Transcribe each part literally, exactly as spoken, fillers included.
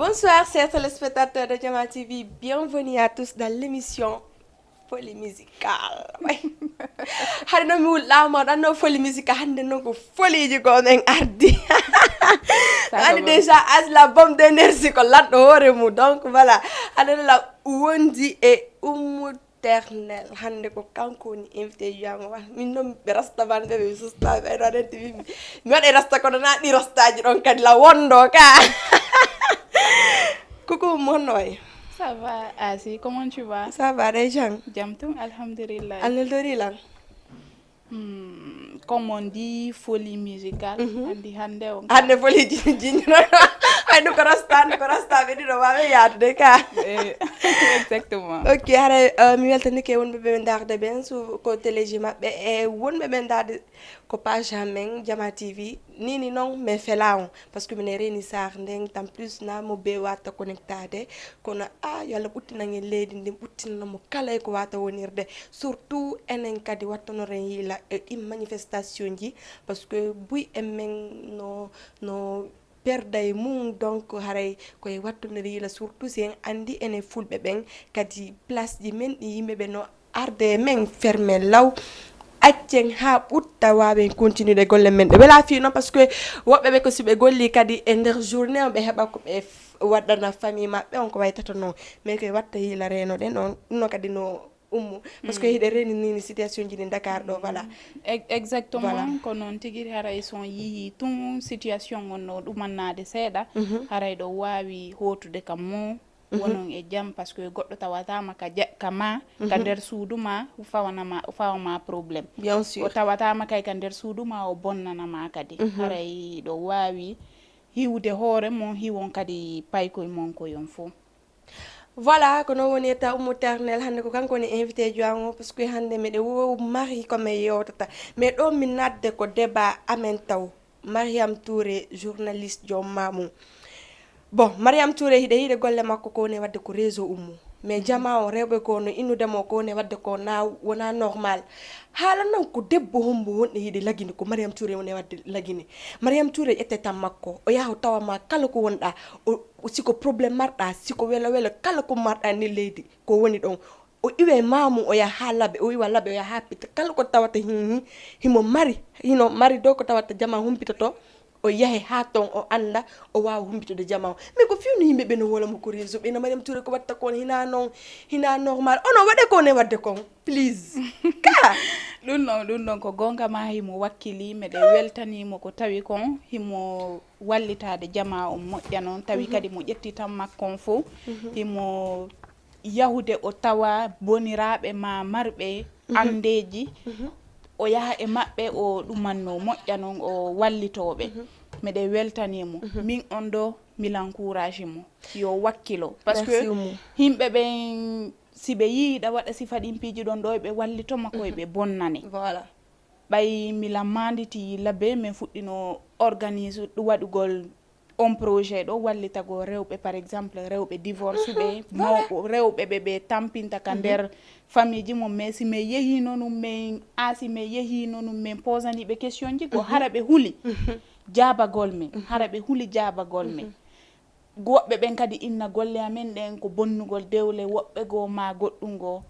Bonsoir, chers téléspectateurs de Jama T V. Bienvenue à tous dans l'émission Folie musicale. Hannde noon mi wulɗaama, ɗanno folie musicale. Hannde noon ko foliiji ko men ardi. Hannde déjà, as la bombe d'énergie ko lanɗo hoore mum. Donc voilà, hannde noon la wondi e Oumou Ternel. Hannde ko kanko woni invité ji am. Min noon ɓe rastaman ɓe, ɓe sustaɓe ɓe ɗon renti mi. Mi waɗe rasta kono na ɗi rastaji ɗon kadi la wondo ka. Coucou, mon noy. Ça va, Asi, comment tu vas? Ça va, Rejan. Jam tum, alhamdulillah. Alhamdulillah. Hmm, comme on dit, folie musicale. Mhm. Andi hannde on ka. Hannde folie ji-, jiññino. Ay, no ko rasta, no ko rasta, ɓe ɗiɗo wawe yaadude ka. Eh, exactement. Ok, haray, euh, mi weltanike wonɓe ɓe ndaarde ɓen, su-, ko téléji maɓɓe, e wonɓe ɓe ndaarde ko page amen, Jama T V. Nini noon, mais fela on. Parce que mine reeni sar nden, tant plus na mo be watta connectade. Kono a, yo Allah ɓuttinan en leydi ndin, ɓuttinana mo kala e ko wata wonirde. Surtout enen kadi wattanoren yiila e ɗin manifestation ji. Parce que buy e men no, no perda e mum, donc haray koye wattanere yiila, surtout si en andi enen fulɓe ɓen kadi place ji men ɗi yimɓe ɓe no arde e men ferme law. Accen ha ɓutta wawen continude golle men ɗe. Wela fi noon, parce que woɓɓe ɓe ko si ɓe golli kadi e nder journée on ɓe heɓa ko ɓe f-, waɗana famille maɓɓe on ko waytata noon. Mais koye watta yiila reno ɗen on, ɗum noon kadi no ummo. Parce que hiɗe reni nini situation ji ɗi Dakar ɗo, voilà. Ex-, exactement. Voilà. Ko noon tigi, haray so on yihi tun situation on no ɗumannade seeɗa, haray ɗo wawi hotude kam mo wonon e jam, parce que goɗɗo tawatama ka ja-, ka ma, ka nder suudu ma, fawanama, fawama problème. Bien sûr. O tawatama kay ka nder suudu ma, o bonnanama kadi. Haray ɗo wawi hiwude hoore mon, hiwon kadi paykoye mon ko yon fof. Voilà, ko noon woni état Oumou Ternel. Hannde ko kanko woni invité ji am o, parce que hannde miɗe wo mari ko mi yewtata. Mais ɗo mi nadde ko débat amen taw. Mariam Touré, journaliste joom ma mum. Bon, Mariam Touré, hiɗe yiɗe golle makko ko woni wadde ko réseau ummo. Mais jama o, rewɓe ko no innude mo ko woni wadde ko na, wona normal. Haala noon ko debbo hombo wonɗe yiɗe lagine, ko Mariam Touré woni wadde lagine. Mariam Touré ƴette tan makko, o yaha o tawa ma kala ko wonɗa, o, o siko problème marɗa, siko welo welo, kala ko marɗa ni leydi, ko woni ɗon. O iwe mamu, o yaha ha laɓe, o iwa laɓe, o yaha ha pita. Kala ko tawata hin, hin, himo mari, hino mari do ko tawata jama humpitoto, o yahe ha ton, o anda, o wawa humpitude jama o. Mais ko fewno yimɓe ɓe no wola mo ko réseau, ɓe no Mariam Touré ko watta kon, hina non, hina normal. Ono waɗe ko ne wadde kon, please. Ka! Ɗum ɗon, ɗum ɗon ko gonga ma, himo wakkili, meɗe weltanimo ko tawi kon, himo wallitade jama on moƴƴa non, tawi kadi mo ƴetti tan makko on fof, himo yahude o tawa boniraaɓe ma marɓe anndeeji, o yaha e maɓɓe, o ɗumanno moƴƴa non, o wallitooɓe. Meɗe weltani mo. Min on ɗo, milan courage mo. Yo wakkilo. Parce que yimɓe ɓen, si ɓe yii ɗa waɗa sifa ɗin piiji ɗon ɗo, ɓe wallito ma koye ɓe bonnane. Voilà. Ɓay milan manditi labe, min fuɗɗino organise ɗum waɗugol on projet ɗo wallitagol rewɓe, par exemple, rewɓe divorce ɓe, mawɓe, rewɓe ɓe ɓe tampinta ka nder famille ji mum. Mais si min yehino ɗum, min aasi, min yehino ɗum, min posani ɓe question ji, ko hara ɓe huli jaabagol min, hara ɓe huli jaabagol min. Woɓɓe ɓen kadi inna golle amen ɗen ko bonnugol dewle, woɓɓe goo ma goɗɗum goo.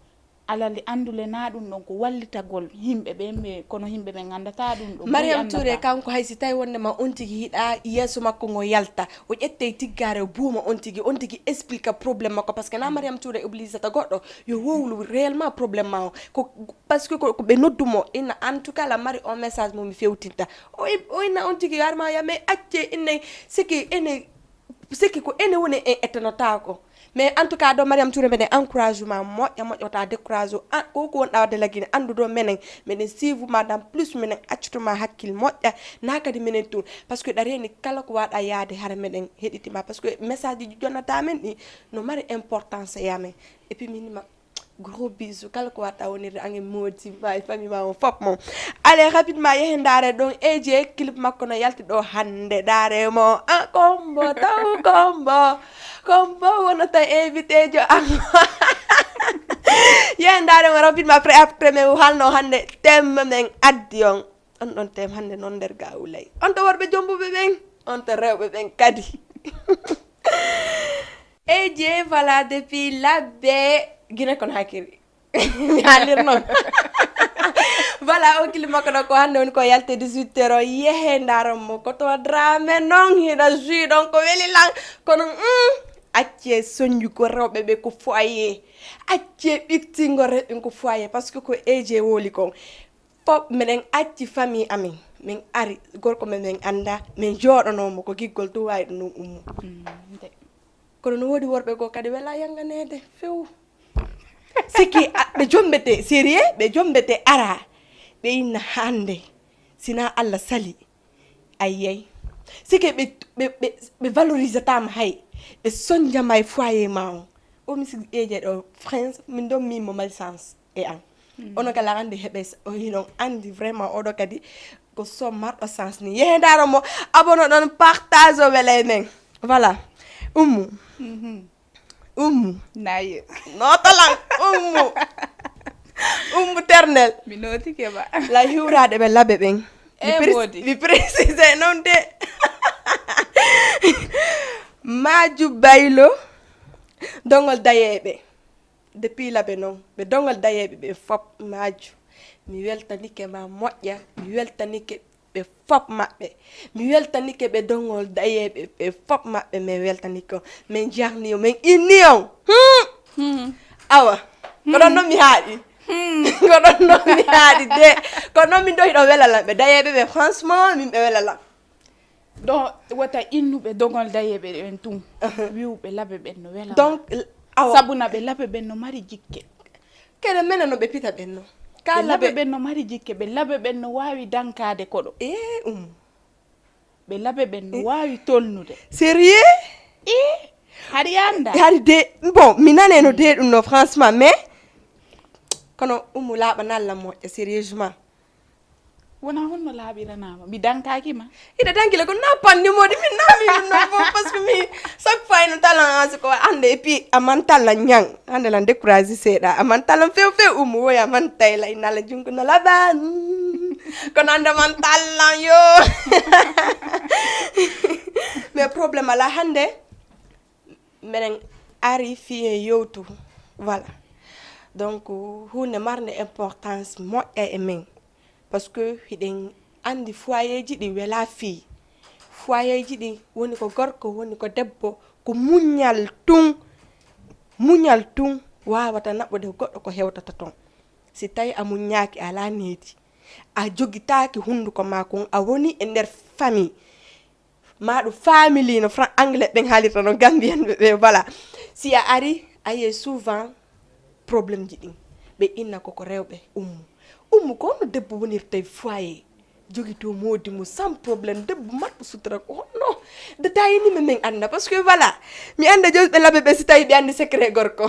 Alal andule na ɗum ɗon ko wallitagol yimɓe ɓe, ɓe, kono yimɓe ɓe ngandata ɗum ɗo. Mariam Touré kanko, hay si tawi wonde ma on tigi hiɗa yeeso makko ngo yalta, o ƴettey tiggare, o buuma on tigi, on tigi explique problème makko, parce que na Mariam Touré obligata goɗɗo yo wowlu réellement problème ma o. Ko, parce que ko, ko ɓe noddu mo, ina, en tout cas, la mari on message mo mi fewtinta. O i-, o inna on tigi yo ar ma ya, mais acce inne siki ene sikki ko ene woni en ettanotako. Mais en tout cas, ɗo Mariam Touré, mbeɗen encouragement moƴƴa, moƴƴa, wata décourage o. An, ko ko wonɗa wadde lagine, andu ɗo menen, mbeɗen suivre ma, dan plus menen accutuma hakkil moƴƴa, na kadi menen tour. Parce que ɗa reeni kala ko waɗa yaade, hara mbeɗen heɗitima. Parce que message ji jonnata men ɗi, no mari importance e amen. Et puis minima, gros bisou, kala ko watta wonirde ange moodi ma e famille ma on fop mon. Allez, rapidement, yehe ndaare ɗon A J clip makko no yalti ɗo hannde, ndaare mo. Ah, Kombo, taw Kombo. Kombo wonata invité jo am. Yehe ndaare mo rapidement, après, après, men halno hannde thème men addi on. On ɗon thème hannde non nder gawulay. On to worɓe jombuɓe ɓen, on to rewɓe ɓen kadi. Eje, voilà, depuis Labbe, Guinée Conakry. Mi haalir noon. Voilà, o kili makko ɗo ko hannde woni ko yalte dix-huit heures o, yehe ndaron mo ko to Dramé noon, hiɗa jui ɗon ko weli lan. Kono mm, acce soñjugo rewɓe ɓe ko foyer. Acce ɓittingo rewɓe ko foyer, parce que ko Eje woli kon. Fof meɗen acci famille amin, min ari, gorko men min annda, min jooɗanoomo ko giggol tun wawi ɗum ɗum ummo. Kono no woodi worɓe goo kadi wela yanganeede few. Siki a- ɓe jombete sérieux, ɓe jombete ara, ɓe inna hannde sina Allah sali. Ayyay, sike ɓe ɓe ɓe ɓe valorisatama hay, ɓe sonjama e foyer ma on. O mi sigi ƴeeƴe ɗo France, min ɗon min mo mari chance e an. Ono kala andi heɓe s- o hinon andi vraiment oɗo kadi ko so marɗo chance ni. Yehe ndaro mo, abono ɗon, partage o wela e men. Voilà. Ummu. Ummu. Naye. Notalan. Ummu. Ummu ternel. Mi notike ba. La hiwraɗe ɓe laɓe ɓen. Mi E pré- woodi. Mi précise noon de. Maaju Baylo, dogol dayeeɓe. Depuis Labe noon, ɓe dogol dayeeɓe ɓe fop Maaju. Mi weltanike ma moƴƴa, mi weltanike ɓe fop maɓɓe. Mi weltanike ɓe dogol dayeeɓe ɓe fop maɓɓe, mi weltanike on. Min jarni on, min inni on. Hmm. Awa, ko ɗon noon mi haaɗi. Ko ɗon noon mi haaɗi de. Ko noon min ɗo hiɗo wela lan. Ɓe dayeeɓe ɓe, franchement, min ɓe wela lan. Ɗo wota innuɓe dogol dayeeɓe ɓen tun. Wi'uɓe Labe ɓen no wela. Donc, l- awa. Sabu na ɓe Labe ɓen no mari jikke. Kede menen no ɓe pita ɓen no. Ka Ɓe Labe Labe. Ɓen no mari jikke, ɓe Labe ɓen no waawi dankaade koɗo. E um. Ɓe Labe ɓen no waawi tolnude. Sérieux? E hari anda. Hari de, bon, mi nane no de ɗum no franchement, mais kono Ummu laaɓa nalla moƴƴa sérieusement. Wona honno laaɓiranama? Mi dankaaki ma. Hiɗa dankile ko na panni moɗi min nami ɗum non fof parce que mi chaque fois ino talan asi ko hande et puis aman talan ñang hande lan découragé seeɗa aman talan few few Ummu woy aman tayla inala junko na laban kono ande man talan yo mais problème ala hande meɗen ari fiye yewtu voilà donc hunde marnde importance moƴƴa e men parce que hiɗen andi foyeji ɗi wela fii foyeji ɗi woni ko gorko woni ko debbo ko muñal tun muñal tun wawata naɓude goɗɗo ko hewtata ton si tawi a muññaki ala needi a jogitaki hunduko ma kon a woni e nder famille maɗum family no fran anglais ɓen haalirta no gambiyanɓe ɓe voilà si a ari a yiyay souvent problème ji ɗin ɓe inna koko rewɓe ummu ummu ko honno debbo wonirta e foyer jogito moodi mum sans problème debbo marɗo sutura ko honno data yini men min anda parce que voilà mi anda jewɓe labe ɓe si tawi ɓe andi secret gorko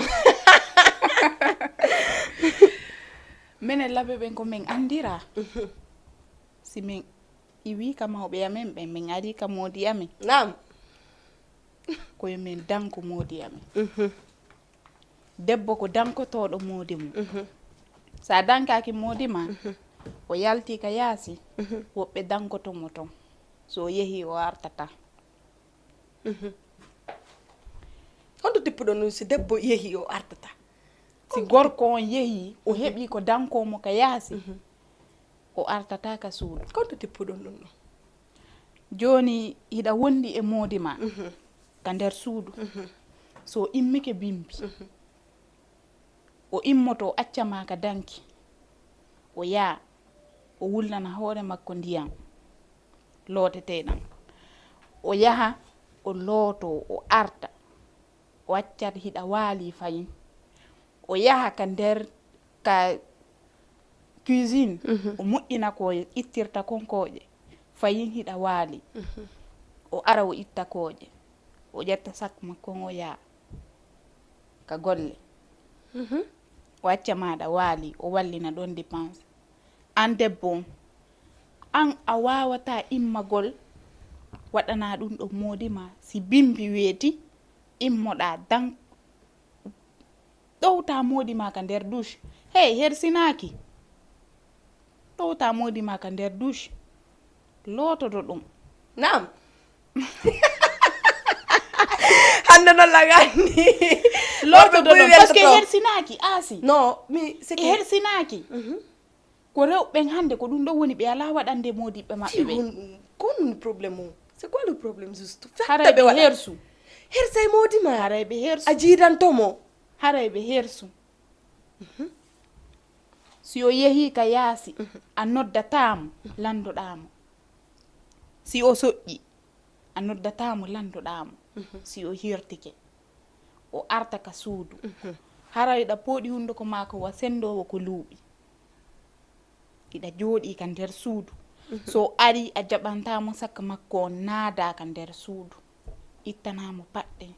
minen labe ɓen ko min andira si min iwi ka mawɓe amen ɓen min ari ka moodi amen nam koye min danko moodi amen debbo ko dankotoɗo moodi mum so a dankaki moodi ma o yalti ka yaasi woɓɓe dankoto mo ton so o yehi o artata honto tippuɗo nun si debbo yehi o artata si gorko on yehi o heɓi ko danko mo ka yaasi o artata ka suudu honto tippuɗon ɗum ɗon jooni hiɗa wondi e moodi ma ka nder suudu so immike bimbi o immoto o acca ma ka danki o yaa o wulnana hoore makko ndiyam looteteɗam o yaha o looto o arta o accat hiɗa waali fayin o yaha ka nder ka cuisine o moƴƴina ko ittirta kon kooƴe fayin hiɗa waali o ara o itta kooƴe o ƴetta sak makko o yaa ka golle o acca maɗa waali o wallina ɗon dépense an debbo on an a wawata immagol waɗana ɗum ɗo moodi ma si bimbi weeti immoɗa dan ɗowta moodi ma ka nder douche hey hersinaki ɗowta moodi ma ka nder douche lootodo ɗum naam Nde non la gani. Lortodo non parce que hersinaaki aasi. No mi seke hersinaaki. Ko rewɓe ɓen hannde ko ɗum ɗon woni ɓe alaa waɗande moodiɓɓe maɓɓe ɓe. Ko ɗum problème o? C'est quoi le problème juste? Haray ɓe hersu. Hersa e moodi ma. Haray ɓe hersu. A jiidanto mo. Haray ɓe hersu. Si o yehii ka yaasi, a noddataa mo, lanndoɗaa mo. Si o soƴƴi, a noddataa mo, lanndoɗaa mo. Si o hirtike, o arta ka suudu. Haray ɗa pooɗi hunduko maako wa senndoowo ko luuɓi. Iɗa jooɗii ka nder suudu. So o arii, a jaɓantaa mo sakka makko, o naadaa ka nder suudu. Ittanaa mo paɗɗe.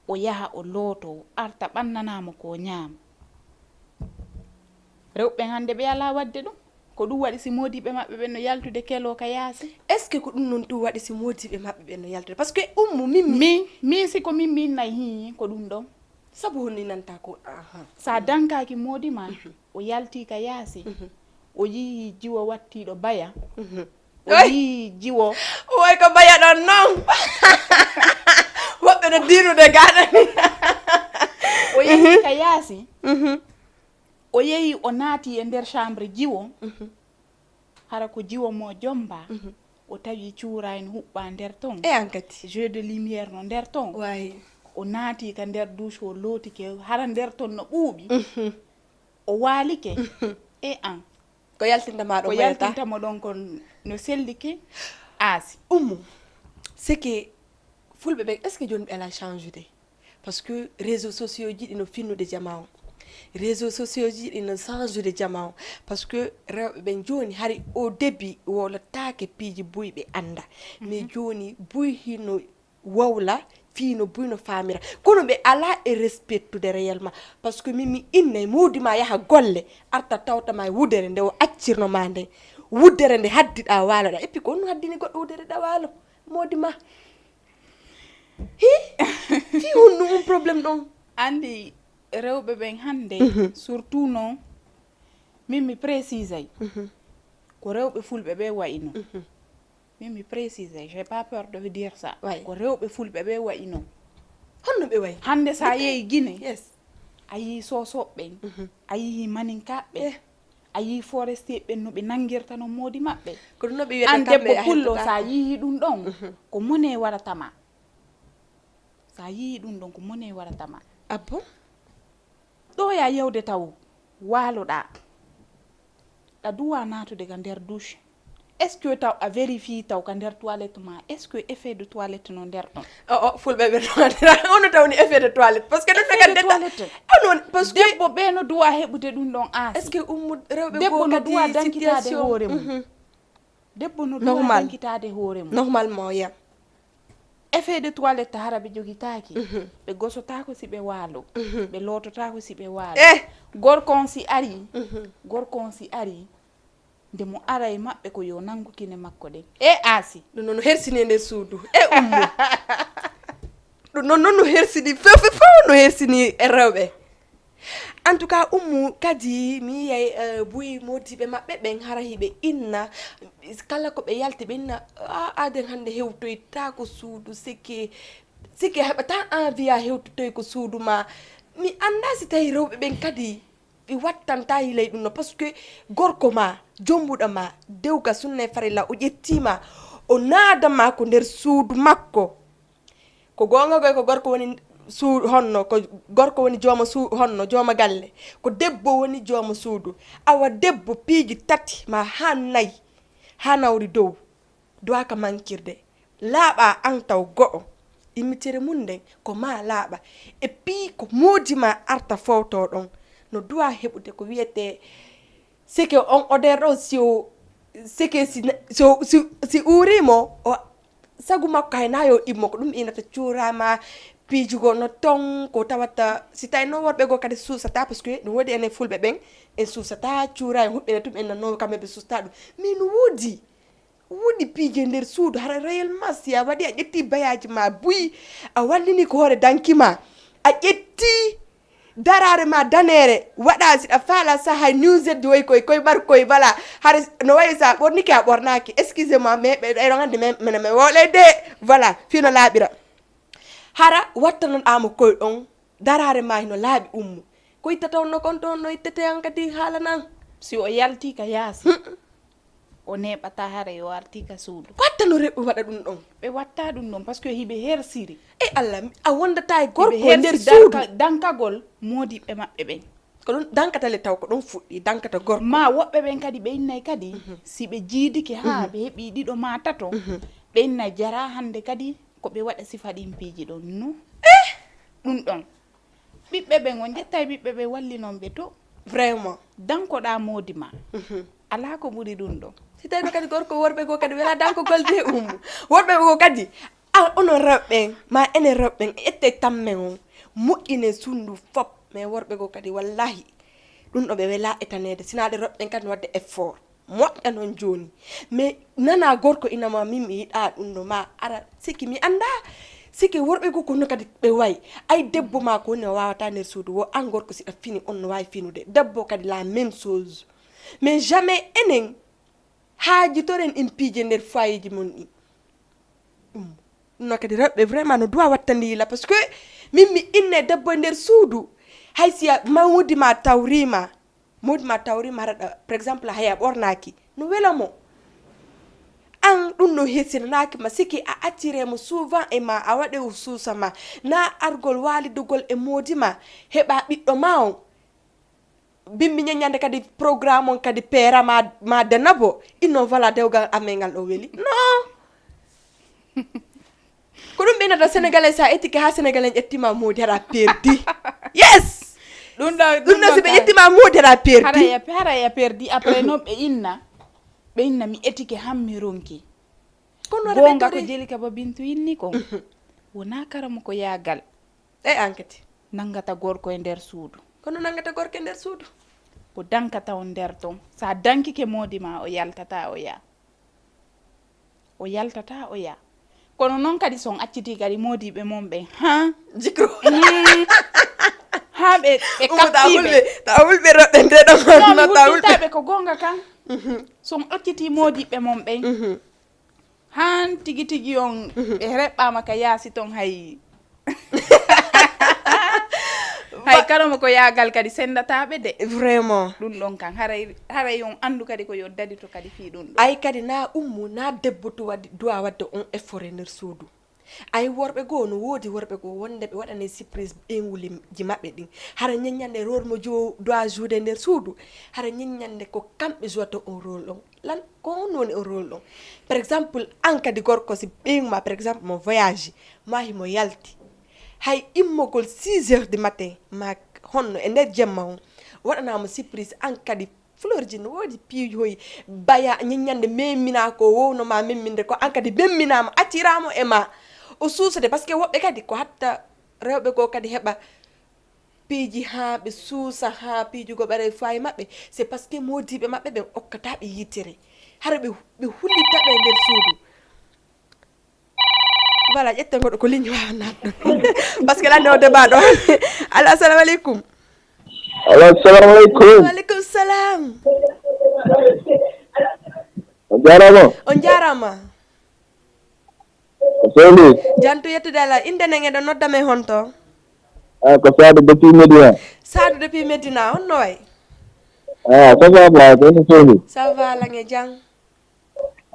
O yaha o lootoo, arta ɓannanaa mo ko o ñaama. Rewɓe hannde ɓe alaa waɗde ɗum. Ko ɗum waɗi si moodiɓɓe maɓɓe ɓen no yaltude keloo ka yaasi. Est-ce que ko ɗum noon tun waɗi si moodiɓɓe maɓɓe ɓen no yaltude? Parce que ummu min mi. Min, min si ko min min nay hii ko ɗum ɗon. Sabu honni nanta ko aha. Sa dankaaki moodi ma, o yaltii ka yaasi, o yii jiwo wattiiɗo baya. O yii jiwo. Woy ko baya ɗon non. Woɓɓe no diirude gaɗani. O yaltii ka yaasi. O yehi o naati e nder chambre jiwo. Hara ko jiwo mo jomba. O tawi cuuraay no huɓɓaa nder ton. E an kadi. Jeu de lumière no nder ton. Way. O naati ka nder douche o lootike hara nder ton no ɓuuɓi. O waalike. E an. Ko yaltinta ma ɗon ko yaltinta mo ɗon kon no sellike aasi. Ummu. C'est que fulɓe ɓen est-ce que joni ɓe ala change de? Parce que réseau sociaux ji ɗi no finnude jama on. Réseau sociaux ji ɗi no change de jama on. Parce que rewɓe ɓen joni hari au début wolotaake piiji buy ɓe anda. Mais joni buy hino wowla fii no buy no faamira. Kono ɓe ala e respectude réellement. Parce que min mi innay moodi ma yaha golle arta tawta ma e wudere nde o accirno ma nden. Wudere nde haddiɗa waaloɗa. Et puis ko honno haddini goɗɗo wudere ɗa waalo? Moodi ma. Hi? Fii honno un problème ɗon? Anndi rewɓe ɓen hannde surtout non min mi précisay ko rewɓe fulɓe ɓe wayi non. Min mi précisay j'ai pas peur de dire ça. Ko rewɓe fulɓe ɓe wayi non. Honno ɓe wayi? Hannde sa yehi Guinée a yii sosoɓe ɓen, a yii maninkaaɓe ɓen. A yii forestier ɓen no ɓe nanngirta non moodi maɓɓe. Ko ɗum no ɓe wiyata an debbo pullo sa yii ɗum ɗon ko mone warata ma. Sa yii ɗum ɗon ko mone warata ma. Abbo. Ɗo ya yewde taw waaloɗa. Ɗa duwa naatude ka nder douche. Est-ce que taw a vérifie taw ka nder toilette ma est-ce que effet de toilette no nder ɗon? O o fulɓe ɓe ɗoatira ono tawni effet de toilette parce que ɗum ɓe kadi detta. Onon parce que debbo ɓe no duwa heɓude ɗum ɗon aasi. Est-ce que ummu rewɓe debbo no duwa dankitaade hoore mum. Debbo no duwa dankitaade hoore mum. Normalement ya. Effet de toilette hara ɓe jogitaaki. Ɓe gosotaako si ɓe waalo. Ɓe loototaako si ɓe waalo. Eh! Gorko on si arii. Gorko on si arii. Nde mo ara e maɓɓe ko yo nanngu kine makko ɗen. E aasi. Ɗum noon no hersini e nder suudu. E ummo. Ɗum noon noon no hersini few few few no hersini e rewɓe. En tout cas ummu kadi mi yiyay eh, buy modiɓe maɓɓe ɓen hara hiɓe inna kala ko ɓe yalti ɓe inna a aden hannde hewtoyta ko suudu sike sike heɓata envie a hewtotoy ko suudu ma mi annda si tawi rewɓe ɓen kadi ɓe wattanta yilay ɗum no parce que gorko ma jombuɗo ma dewga sunna e farilla o ƴettima o naada ma ko nder suudu makko ko gonga goy ko gorko woni su honno ko gorko woni jooma su honno jooma galle ko debbo woni jooma suudu awa debbo piiji tati ma ha nayi ha nawri dow duwaka mankirde laaɓa an taw go'o immitere mum nden ko ma laaɓa e pii ko moodi ma arta fowto ɗon no duwa heɓude ko wiyete seke on oder ɗo si o seke si si o- si si uurimo o sagu makko hay na yo immo ko ɗum inata cuurama piijugo no ton ko tawata si tawi no worɓe goo kadi suusata parce que no woodi enen fulɓe ɓen en suusata cuura en huɓɓene tum en nanno kamɓe ɓe suusta ɗum mais no woodi Woni piiji e nder suudu hara réellement si a waɗi a ƴetti bayaji ma buy a wallini ko hoore danki ma a ƴetti darare ma danere waɗa siɗa faala saha newsed woy koy koy ɓar koy voilà hara no wayi sa ɓorniki a ɓornaki excusez moi mais ɓe ɗayɗon hande mene mi wole de voilà fino laaɓira Hara wattanoɗaa mo koy ɗon, daraare maa hino laaɓi ummo. Ko ittata on no kon toon no ittete an kadi haalanan. Si o yaltii ka yaasi, o neeɓataa haray o artii ka suudu. Ko attano rewɓe waɗa ɗum ɗon? Ɓe watta ɗum ɗon parce que hiɓe hersiri. E Allah, mi- a wondataa e gorko Hiɓe e nder hersi suudu. Danka- dankagol moodiɓɓe maɓɓe ɓen. Ko ɗum dankata le taw ko ɗum fuɗɗi, dankata gorko. Ma woɓɓe ɓen kadi ɓe innay kadi, si ɓe jiidike haa ɓe heɓi ɗiɗo ma tato, ɓe innay jara hannde kadi ko ɓe waɗa sifa ɗin piiji ɗon. No? Ɗum ɗon. Ɓiɓɓe ɓen, on ƴettay ɓiɓɓe ɓe wallinon ɓe to. Vraiment. Dankoɗaa moodi ma. Alaa ko ɓuri ɗum ɗon. Si tawi kadi gorko worɓe goo kadi wela dankogol de ummu. Worɓe goo kadi, a onon rewɓe ɓen, ma enen rewɓe ɓen, ette tammen on. Moƴƴine suudu fop. Mais worɓe goo kadi, wallahi, ɗum ɗo ɓe wela etaneede. Sinaa ɗe rewɓe ɓen kadi no waɗde effort. Moƴƴa noon jooni. Mais nana gorko ina ma, min mi yiɗaa ɗum no ma ara. Siki mi anndaa. Siki worɓe goo ko no kadi ɓe wayi. Ay debbo ma ko woni o waawata nder suudu wo, an gorko si ɗa fini, on no waawi finude. Debbo kadi la même chose. Mais jamais enen haajitoren ɗin piije nder foyeeji mon ɗin. Ɗum no kadi rewɓe vraiment no duwa wattandi yila, parce que min mi inne debbo e nder suudu, hay si a mawdi ma tawrima, mawdi ma tawrima hara ɗa, par exemple, haya ɓornaki, no wela mo. An ɗum no hesinanaki ma, siki a attire mo souvent e ma, a waɗe o suusa ma, na argol walidugol e mawdi ma, heɓa ɓiɗɗo ma on. Bimbi ñeññande kadi programme on kadi peera ma, ma denabo, inno voilà dewgal amen ngal ɗo weli. Non. Ko ɗum ɓe innata sénégalais, sa etike ha sénégalais ƴettima modi hara perdi. Yes. Ɗum ɗo ɗum ɗo si ɓe ƴettima modi hara perdi. Hara ya hara ya perdi après non ɓe inna. Ɓe inna mi etike hammi ronki. Kono wara ɓe gonga ko tori. Jeli ka ba bintu inni ko. Wona karamo ko yagal. E an kadi. Nangata gorko e nder suudu. Kono nangata gorko e nder suudu. Ko dankata on nder ton. Sa dankike modi ma o yaltata o ya. O yaltata o ya. Kono non kadi son acciti kadi modiɓe mon ɓen ha. Jikro. Mm. Ha ɓe ɓe Umu ta kaptiɓe. Hulɓe ta hulɓe roɗɗente ɗon. Non mi no ta hulɓe. Hulɓintaɓe ko gonga kan. Mhm. Son acciti modiɓe mon ɓen. Mhm. Han tigi tigi on ɓe reɓɓama ka yaasi ton hay. Hay karamo ko yaagal kadi sendataɓe de. Vraiment. Ɗum ɗon kan haray haray on andu kadi ko yo dadito kadi fii ɗum ɗon. Ay kadi na ummu na debbo to waɗi duwa wadde on effort e nder suudu. Ay worɓe goo no woodi worɓe goo wonde ɓe waɗane surprise ɓeynguleji maɓɓe ɗin. Hara ñeññande rewɓe mo jo duwa joude nder suudu. Hara ñeññande ko kamɓe jouata on rôle on. Lan ko honno woni o rôle ɗon? Par exemple an kadi gorko si ɓeyngu ma par exemple mo voyage ma himo yalti, hay immogol six heures du matin ma honno e nder jemma on waɗanamo surprise, an kadi fleur ji no woodi piihoy baya ñeññande memmina ko wowno ma memminde ko an kadi memminama attiramo e ma o suusade parce que woɓɓe kadi ko hatta rewɓe goo kadi heɓa piiji haa ɓe suusa haa piijugo ɓeɗa e faayi maɓɓe c'est parce que moodiiɓe maɓɓe ɓen okkataa ɓe yitere hara ɓe ɓe hullita ɓe nder suudu. Voilà ƴetten goɗɗo ko ligne wawa natɗo. Parce que lande o débat ɗo. Allo assalamu aleykum. Allo assalamu aleykum. Waleykum salam. On jarama. On jarama. Ko seli. Jantu yettude Allah. Inde nen eɗon nodda men honto? Ah, ko Saadu depuis Medina. Saadu depuis Medina, honno way? Ah, ça va ba, ko no seli? Ça va lange jang.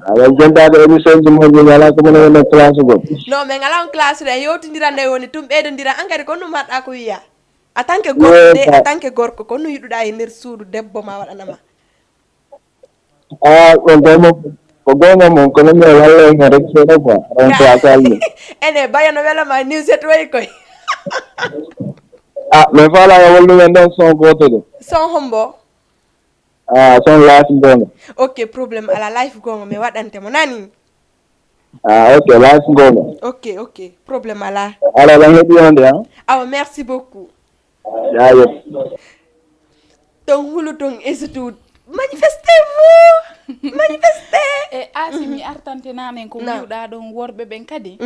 Awa jentaɗo émission ji mon ɗin ala ko mona wona classe gol. Non, men ala on classe de yewtindira nde woni tum ɓeydondira an kadi ko ɗum haɗɗa ko wiya. En tant que gorko de, en tant que gorko ko no yiɗuɗa e nder suudu debbo ma waɗanama. Ah, ɗon ɗon mo ko gonga mon kono mi walla en rek seeɗa quoi. On to a salmi. Ene bayo no welama ni set way koy. Ah, mais fala ya wallu men ɗon son goto de. Son hombo? Ah, son live gonga. Ok, problème ala live gonga mi waɗante mo nani. Ah, ok, live gonga. Ok, ok, problème ala. Ala lan heɓi on de, hein? Awa, merci beaucoup. Jaajëf. Ton hulu ton esitu manifeste vous manifeste. E asi mi artante nanen ko wiwɗa ɗon worɓe ɓen kadi.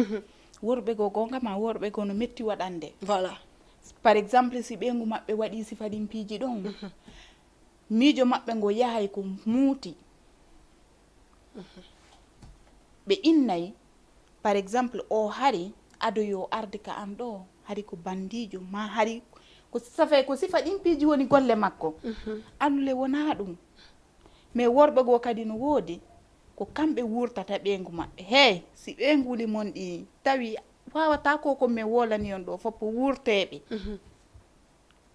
Worɓe go gonga ma worɓe go no metti waɗande. Voilà. Par exemple si ɓeyngu maɓɓe waɗi sifa ɗin piiji ɗon miijo maɓɓe ngo yahay ko muuti. Ɓe innay par exemple o hari ado yo arde ka an ɗo, hari ko bandiijo, ma hari ko safay ko sifa ɗin piiji woni golle makko. Alule wonaa ɗum. Mais worɓe goo kadi no woodi, ko kamɓe wuurtata ɓeyngu maɓɓe. Hey, si ɓeynguuli mon ɗi tawi waawataa ko ko mi wolani on ɗo fof, wuurteeɓe.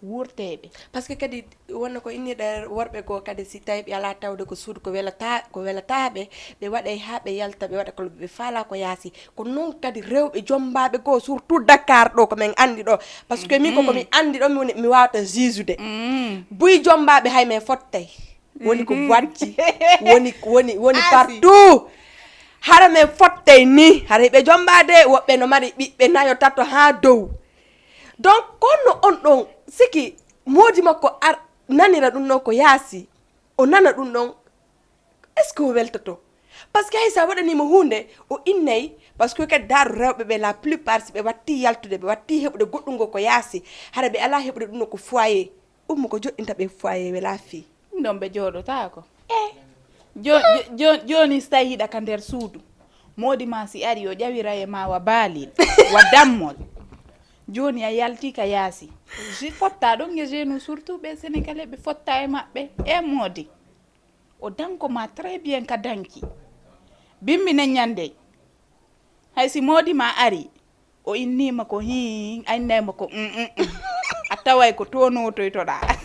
Wuurteeɓe. Parce que kadi wonno ko inni ɗe worɓe goo kadi, si tawi ɓe alaa tawde ko suudu ko welata, ko welataaɓe, ɓe waɗay haa ɓe yalta, ɓe waɗa ko ɓe faalaa ko yaasi. Ko noon kadi rewɓe jommbaaɓe goo, surtout Dakar ɗo, ko min anndi ɗo. Parce que min ko, ko mi anndi ɗo, mi woni, mi waawata juge-ude. Buy jommbaaɓe hay min fottay. Woni ko boîte ji, woni, woni, woni partout. Hara min fottay ni, hara ɓe jommbaade, woɓɓe no mari ɓiɓɓe nayo, tato haa dow. Donc, kono on ɗon, siki moodi makko ar-, nanira ɗum ɗon ko yaasi, o nana ɗum ɗon, est-ce que o weltoto? Parce que hay so a waɗaniima huunde, o innay, parce que kadi daaru rewɓe ɓe, la plupart, si ɓe watti yaltude, ɓe watti heɓude goɗɗum ngo ko yaasi, hara ɓe alaa heɓude ɗum ɗo ko foyer. Ummu ko joɗɗinta ɓe foyer welaa fii. Ɗum ɗon ɓe jooɗotaako. Eh. Jo-, jo-, jo-, jooni so tawi hiɗa ka nder suudu, moodi ma si ari, o ƴawira e ma wa baalil, wa dammol. Jooni a yalti ka yaasi. Je-, fotta ɗon e genou, surtout ɓe Sénégalais, ɓe fotta e maɓɓe. E moodi. O danko ma très bien ka danki. Bimbi ne ñande. Hay si moodi ma ari, o innima ko hii, a innayma ko mm, mm, mm. A taway ko to notoytoɗaa.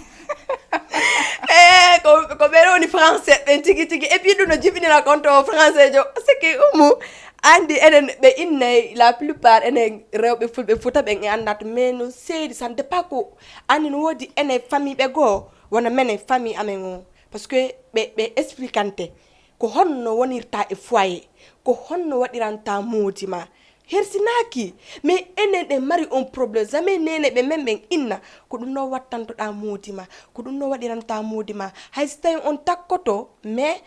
Eh, ko, ko ɓe woni français ɓen tigi tigi. Et puis ɗum no jibinira kon to français jo. C'est que Ummu, andi enen ɓe innay, la plupart enen rewɓe fulɓe Fuuta ɓen e anndat, mais no seedi, ça ne dépend ko. Andi no woodi enen famille ɓe goo, wona menen famille amen o. Parce que ɓe, ɓe expliquante ko honno wonirta e foyer, ko honno waɗiranta moodi ma. Hersinaaki, mais enen ɗen mari on problème. Jamais neene ɓe men ɓen inna, ko ɗum no wattantoɗaa moodi ma, ko ɗum no waɗiranta moodi ma. Hay si tawi on takkoto, mais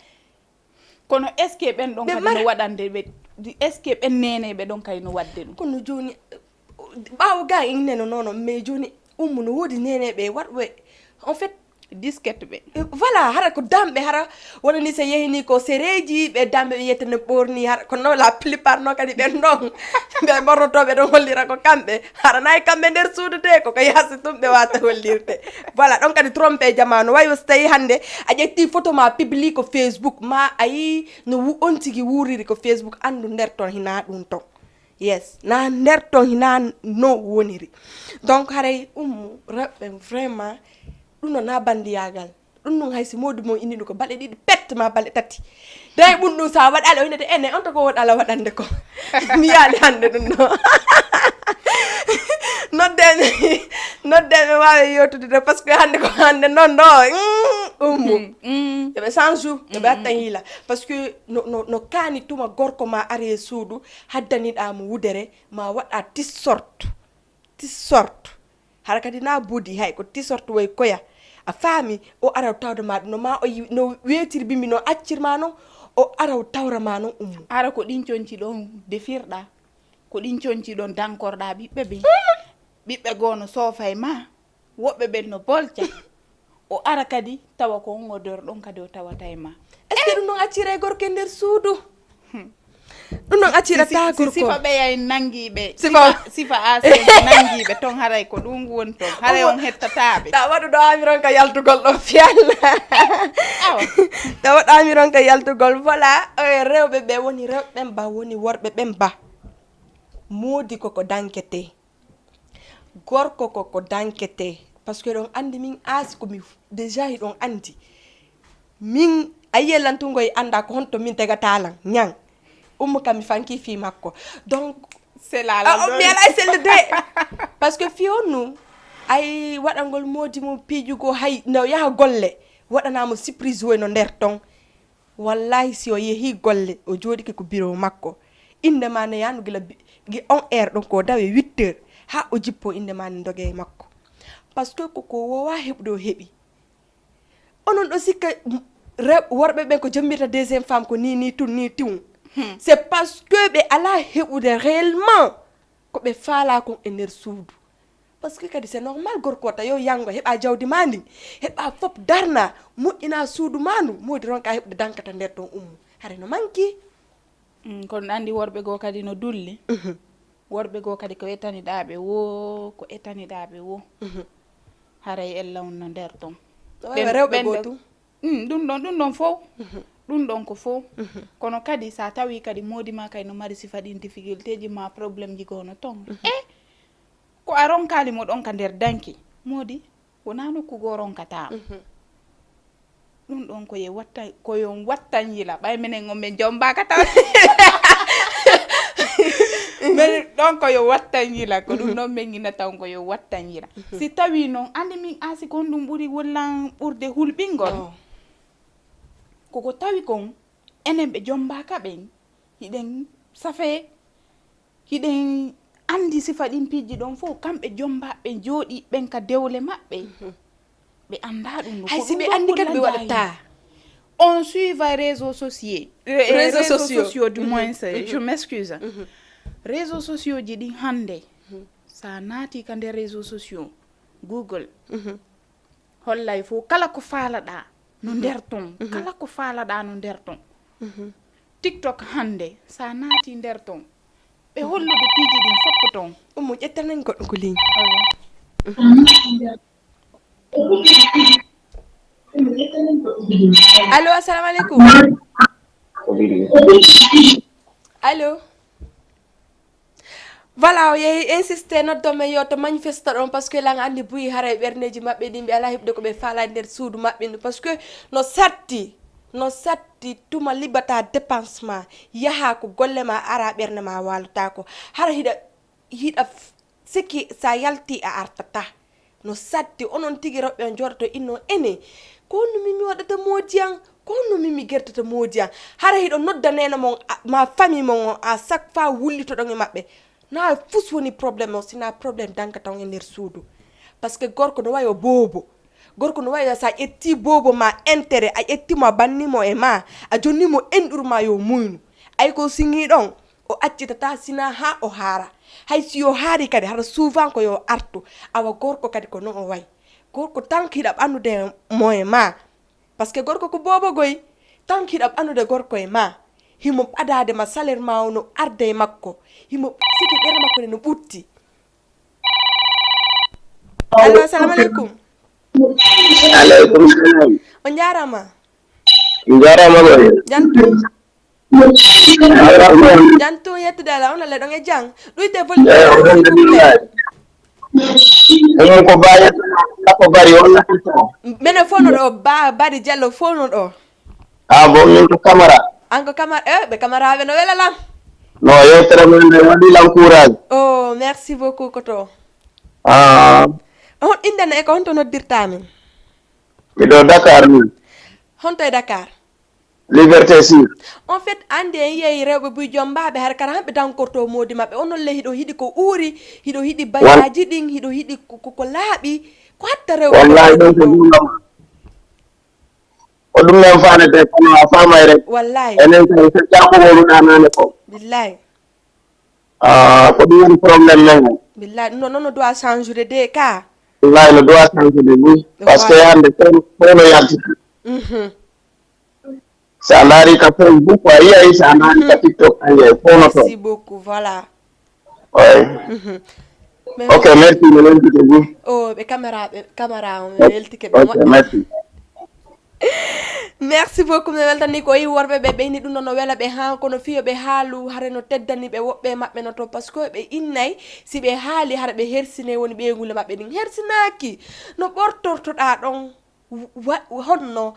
kono est-ce que ɓen ɗon ɓe kadi mari- no waɗande ɓe, est-ce que ɓen neene ɓe ɗon kadi no waɗde ɗum? Kono jooni, ɓaawo ga inne no nono, mais jooni Ummu no woodi neene ɓe waɗɓe, en fait, disquette ɓe. Eh, voilà, hara ko damɓe, hara wonani so yehini ko sereeji, ɓe damɓe ɓe yiyata no ɓorni, hara kono la plupart noon kadi ɓen ɗon, ɓe ɓornoto, ɓe ɗon hollira ko kamɓe, hara nayi kamɓe nder suudu de, koko yaasi tun ɓe wata hollirde. Voilà, ɗon kadi trompe jamaanu. Wayi so tawi hannde a ƴetti photo ma publie ko Facebook, ma a yi no wu-, on tigi wuuriri ko Facebook, anndu nder ton hina ɗum ton. Yes, na nder ton hina no woniri. Donc haray Ummu, rewɓe vraiment, ɗum no na bandiyaagal. Ɗum ɗum hay si moodi mo inni ɗum ko balɗe ɗiɗi pet ma balɗe tati. Day ɓun ɗum sa waɗali o innete ene on to ko won ala waɗande ko. Mi yaali hannde ɗum no. Noddeɓe, noddeɓe waawi yewtude de, parce que hannde ko hannde noon ɗo, mm, Ummu. Mm, mm. Yo ɓe change, yo ɓe Mm, mm, attan mm. hiila. Parce que no, no, no kaani tuma gorko ma ari e suudu, haddaniɗa mo wudere, ma waɗa t-shirt. T-shirt. Hara kadi na body, hay ko t-shirt woy koya. A faami, o ara o tawda ma ɗum, no ma o yi-, no weetir bimbi, no accir ma non, o ara o tawra ma non, Ummu. Hara ko ɗin conci ɗon defirɗa, ko ɗin conci ɗon dankorɗa ɓiɓɓe ɓen. Ɓiɓɓe goo no soofa e ma, woɓɓe ɓen no bolca. O ara kadi tawa ko on odeur ɗon kadi o tawata e ma. Est-ce que ɗum ɗon accira e gorko e nder suudu? Hmm. Ɗum ɗon accira Si, si, taa si gorko. Sifa ɓeya en nangiiɓe, Sifa. sifa, sifa A C nangiiɓe ton, haray ko ɗum woni ton. Haray Omo- on hettataɓe. Tawa ɗum ɗo ami ronka yaltugol ɗo fiyalla. Awa. Tawa ɗo ami ronka yaltugol. Voilà, eh, rewɓe ɓe woni rewɓe ɓen ba, woni worɓe ɓen ba. Moodi koko dankete. Gorko koko dankete. Parce que ɗon andi min aasi ko mi f-, déjà hiɗon andi. Min a yiye lantungo e anda ko honto min tegata lan. Ñan. Ummu kam mi fanki fii makko. Donc, C'est la, la ah, oh, mi ala e selle de. Parce que fii on nu, ay waɗangol moodi mum piijugo hay no yaha golle. Waɗanamo surprise woy no nder ton. Wallahi, si o yehi golle, o jooɗike ko bureau makko. Innde ma ne yaanu gila bi-, gi on heure ɗon ko dawe huit heures. Haa o jippo innde ma ne doge e makko. Parce que ko, ko wowa heɓude o heɓi. Onon ɗo sikka, m-, rew-, worɓe ɓen ko jommirta deuxième femme ko ni, ni tun, ni tiw. Hmm. C'est parce que ɓe ala heɓude réellement ko ɓe faala kon e nder suudu. Parce que kadi c'est normal gorko wata yo yango heɓa jawdi ma ndin, heɓa fop darna, moƴƴina suudu ma ndu, moodi ronka heɓude dankata nder ton Ummu. Hare no manki. Mm, kono andi worɓe goo kadi no dulli. Mhm. Worɓe goo kadi ko etaniɗaa ɓe woo, ko etaniɗaa ɓe woo. Haray ella on no nder ton. Rewɓe goo tun. Ɗum ɗon ɗum ɗon fow. Ɗum ɗon ko fow. Kono kadi so a tawii kadi moodi maa kay no mari sifa ɗin difficulté ji maa problème ji goo no ton, e ko a ronkaali mo ɗon ka nder danki, moodi wonaa nokku goo ronkataa mo. Ɗum ɗon ko yo watta, ko yo wattan yila ɓay minen on min jombaaka taw. Min ɗon ko yo wattan yila, ko ɗum ɗon min ina taw ko yo wattan yila. Si tawi noon anndi min aasi kon ɗum ɓuri wollan ɓurde hulɓingol. Koko tawi kon enen ɓe jombaaka ɓen hiɗen safee, hiɗen anndi sifa ɗin piiji ɗon fof, kamɓe jombaɓe jooɗi ɓen ka dewle maɓɓe. Ɓe annda ɗum no hay si ɓe anndi kadi ɓe waɗata. On suiva réseaux sociaux. Réseaux sociaux du moins, je m'excuse. Réseaux sociaux ji ɗin hannde, sa naati ka nder réseaux sociaux, Google, hollay fof kala ko faalaɗaa no nder ton, kala ko faalaɗaa no nder ton. TikTok hannde, sa naati nder ton, ɓe hollude piiji ɗin fof ko ton. Ummu, ƴettanen goɗɗo ko ligne. Allo, assalamu aleykum. Allo. Voilà, o yehi insiste noddo men yo to manifesta ɗon, parce que lan anndi buyi haray ɓerneeji maɓɓe ɗin ɓe alaa heɓde ko ɓe faala nder suudu maɓɓe ndu, parce que no satti, no satti tuma liɓata dépense ma, yaha ko golle ma, ara ɓernde ma waalataako. Hara hiɗa hiɗa siki sa yalti a artata. No satti onon tigi rewɓe on jooɗoto inno ene, ko honno mimi waɗata moodi an, ko honno mimi gertata moodi an? Hara hiɗo nodda neene mon ma famille mon on, a chaque fois wullitoɗon e maɓɓe. Na fus woni problème o sina problème dankata on e nder suudu. Parce que gorko no wayo boobo. Gorko no wayo sa ƴetti boobo ma intérêt, a ƴetti mo a banni mo e ma, a jonni mo enɗuru ma yo muynu. Ay ko siŋi ɗon, o accitata sina ha o haara. Hay si yo haari kadi hara souvent ko yo artu. Awa gorko kadi ko non o way. Gorko tan hiɗa ɓannude mo e ma. Parce que gorko ko boobo goy. Tan hiɗa ɓannude gorko e ma. Himo ɓadaade ma salaire ma o no arde e makko. Himo siki ɓernde makko nde no ɓutti. Allo, assalamu aleykum. Aleykum salam. On jaarama. Jarama ma. Jantu. Jarama. Jantu yettude ala on alle ɗon e jang. Ɗuyte volume. Alhamdulillah. Ɗum ko bari ko bari on. Mene fono ɗo ba bari jallo fono ɗo. Ah bon, min ko Camara. An ko Camara, eh, ɓe Camara ɓe no wela lan. No yewtere men nde waɗi lan courage. Oh, merci beaucoup koto. Ah. On indana e ko honto noddirta min? Miɗo Dakar min. Honto e Dakar? Liberté six. En fait, ande en yehi rewɓe buy jombaɓe har kara hamɓe dankorto modi maɓɓe. Onon le hiɗo hiɗi ko uuri, hiɗo hiɗi bayaji ɗin, hiɗo hiɗi ko ko laaɓi. Ko hatta rewɓe. Wallahi ɗon ko ɗum. Ko ɗum men faanete kono a faamay rek. Wallahi. Enen kay so jaaɓugol ɗanane ko. Billahi. Ah, ko ɗum woni problème men o. Billahi ɗum ɗo noon no doit change de de ka. Wallahi no doit change de oui. Parce que hannde kono kono yaltita. Mhm. So a ndaari ka Facebook a yiyay, so a ndaari ka TikTok a yiyay fof no toon. Merci beaucoup, voilà. Oy. Mhm. Mais Ok, merci, mi weltike vous. Oh, ɓe caméra ɓe caméra on ɓe weltike ɓe Ok, merci. Merci beaucoup, mi weltani ko yi worɓe ɓe ɓeyni ɗum ɗo no wela ɓe ha kono fiyo ɓe haalu hare no teddani ɓe woɓɓe maɓɓe no to parce que ɓe innay si ɓe haali hare ɓe hersine woni ɓeygule maɓɓe ɗin hersinaaki no ɓortortoɗa ɗon. Wa- honno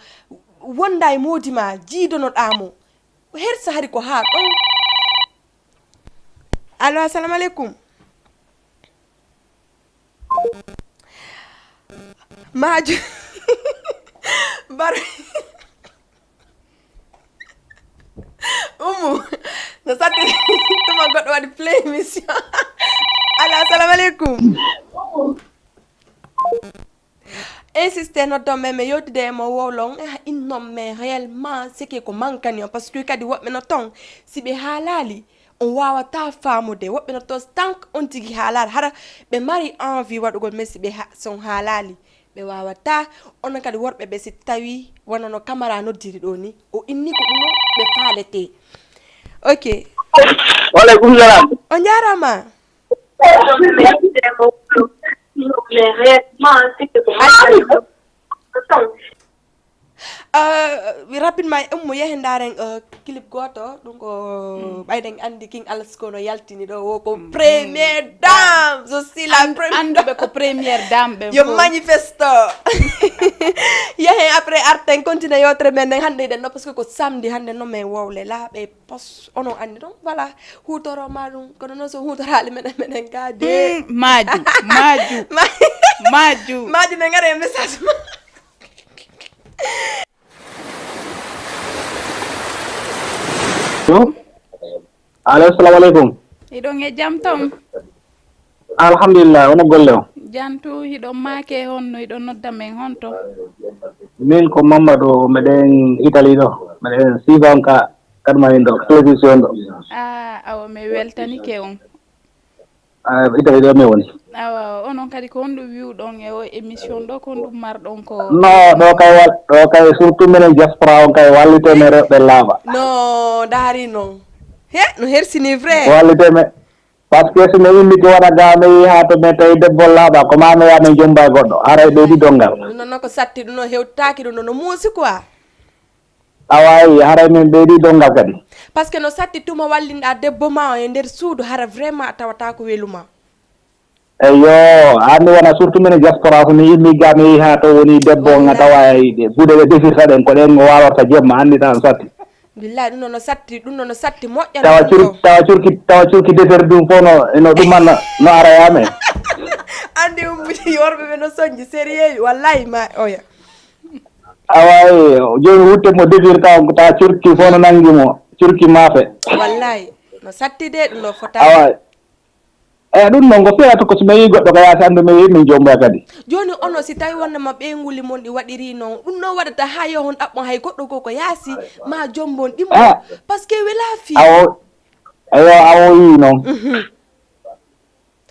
wonda e moodi ma jiidonoɗa mo hersa hari ko ha ɗon. Allo, assalamu aleykum. Majo bar umu no satti tuma goɗɗo waɗi play émission. Allo, assalamu aleykum. Insiste noddon men mi yewtide e mo wowlon innon men réellement siki ko mankani on parce que kadi woɓɓe no ton si ɓe haalali on wawata famude woɓɓe no ton tank on tigi haalali hara ɓe mari envie waɗugol mais si ɓe ha- si on haalali ɓe wawata. Onon kadi worɓe ɓe si tawi wano no camara noddiri ɗo ni o inni ko ɗum ɓe faalete. Ok. Waleykum salam. On jarama. Mais réellement, c'est que... Ah, rapidement, ummo yehe ndaaren uh, clip gooto, ɗum ko ɓayden anndi King Alas ko no yaltini ɗo, wo ko première dame. Je suis la An- première. Annduɓe ko première dame ɓen Yo fof. Manifesto. Yehe après arten continue yewtere men nden hannde, eɗen ɗo parce que ko samedi hannde, non mais wowle laaɓe pos, onon anndi ɗon, voilà. Huutoro ma ɗum, kono noon so huutoraali meɗen meɗen ga de. Mm, maaju, maaju, Ma- maaju. Maaju ne ngara e message ma. Allo. Allo, assalamu aleykum. Hiɗon e jam toon? Alhamdulillah, wona golle o? Jantu, hiɗon maake honno, hiɗon nodda men honto? Min ko Mamadou, meɗen Italie ɗo. Meɗen siifa on ka kadma in ɗo, télévision ɗo. Ah, awa mi weltanike on. Ah, Italie ɗo mi woni. Awa, onon kadi ko honɗum wi'uɗon e o émission ɗo, ko honɗum marɗon ko? No, ɗo kay wal, ɗo kay surtout minen diaspora on kay wallite men rewɓe laaɓa. No, daari noon. He, no hersini vrai. Wallite men. Parce que so mi immike wona ga mi yehi ha to men tawi debbo laaɓa, ko ma mi yaha min jomba e goɗɗo. Haray ɓeydi dongal. Ɗum noon ko satti, ɗum noon hewtaaki, ɗum noon no muusi quoi. Awa ayi, haray min ɓeydi dongal kadi. Parce que no satti tuma wallinɗa debbo ma o e nder suudu, hara vraiment a tawata ko weluma. Eyyo, anndi wona surtout minen diaspora, so mi immi ga mi yehi ha to woni debbo on a tawa e buuɗe ɗe defirta ɗen, ko ɗen o wawata jemma, anndi tan satti. Billahi ɗum noon no satti, ɗum noon no satti moƴƴa. Tawa cur tawa curki tawa curki defere ɗum fof no no ɗumanna no ara e amen. Anndi ummude worɓe ɓe no soñji sérieux, wallahi ma oya. Awa e, joni wutte mo defirta on, tawa curki fof no nangi mo, curki maafe. Wallahi no satti de, ɗum no fota. Awa. Eyi, ɗum noon ko fiyata ko so mi yii goɗɗo ko yaasi anndu mi yii min jomboya kadi. Jooni onon si tawi wonnama ɓeynguuli mon ɗi waɗiri noon, ɗum noon waɗata haa yo on ɗaɓɓon hay goɗɗo goo ko yaasi, ma jombon ɗimmo? Ah. Parce que wela fii. Awo, eyo, awo yii noon.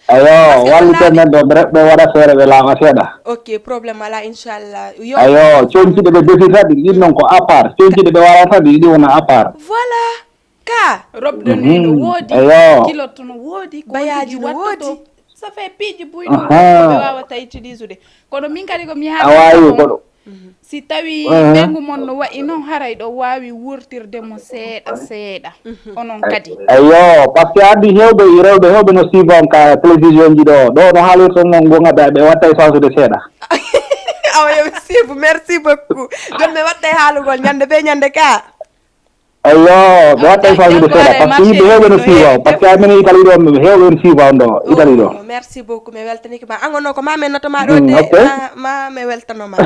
Eyo, wallite men ɗo ɓe waɗa feere ɓe laaɓa seeɗa. Ok, problème alaa, inchallah. Yo. Eyo, coñciɗe ɓe defirta ɗi ɗin noon ko à part, coñciɗe ɓe waɗata ɗi ɗi wona à part. Voilà. Ka. Robde ni no woodi, Eyo. Kilotto no woodi, ko Bayaji honɗum no wattoto. Woodi. Ça fait piiji buyɗo Aha. Ɓe wawata utiliser de. Kono min kadi ko mi A waawi haala koɗo. Si tawi Aha. Ɓeyngu mon no wayi noon, haray ɗo waawi wuurtirde mo seeɗa seeɗa. Onon kadi. Eyo, parce que addi heewɓe rewɓe heewɓe no siifa on ka télévision ji ɗo ɗo no haalirta noon gonga ɓe ɓe watta e fawsude seeɗa. Awa yo mi siifu, merci beaucoup. Jooni mi watta e haalugol ñande be ñande ka. Eyo, ɓe watta e fawsude seeɗa parce que yimɓe heewɓe no siifa on parce que amene Italie ɗo heewɓe no siifa on ɗo Italie ɗo. Oh, merci beaucoup, mi weltanike ma. An o noon ko ma mi notto ma ɗo Mm, de, ok. ma, ma mi weltano ma.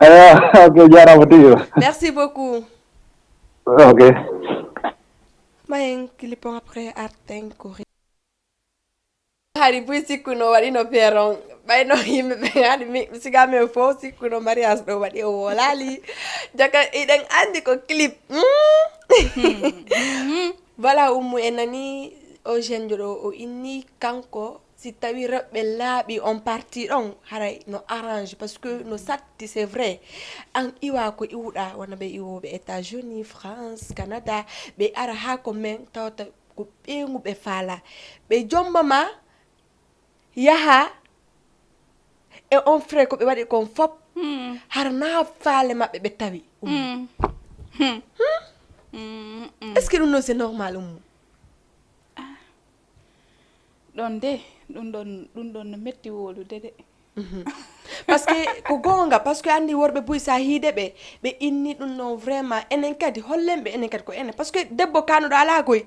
Eyo, ok, jarama tigi. Merci beaucoup. Ok. Ma en clip on après arten ko re- Hari buy sikkuno waɗino feeron. Ɓayno yimɓe ɓe hari mi siga men fof sikkuno mariage ɗo waɗi o wolali. Jaka iɗen andi ko clip. Mm. Voilà, Ummu e nani o jeune ɗo o inni kanko si tawi rewɓe laaɓi on parti ɗon haray no arrange parce que no satti c'est vrai. An iwa ko iwuɗa wona ɓe iwoɓe États-Unis, France, Canada, ɓe ara ha ko men tawata ko ɓeyngu ɓe faala. Ɓe jomba ma yaha e on frais ko ɓe waɗi kon fop. Hara na faale maɓɓe ɓe tawi. Ummu. Est-ce que ɗum noon c'est normal, Ummu? Ɗon de, ɗum ɗon ɗum ɗon no metti wolude de. Parce que ko goonga, parce que anndi worɓe buy sa hiide ɓe ɓe inni ɗum noon vraiment, enen kadi hollen ɓe enen kadi ko enen, parce que debbo kanuɗo alaa koy.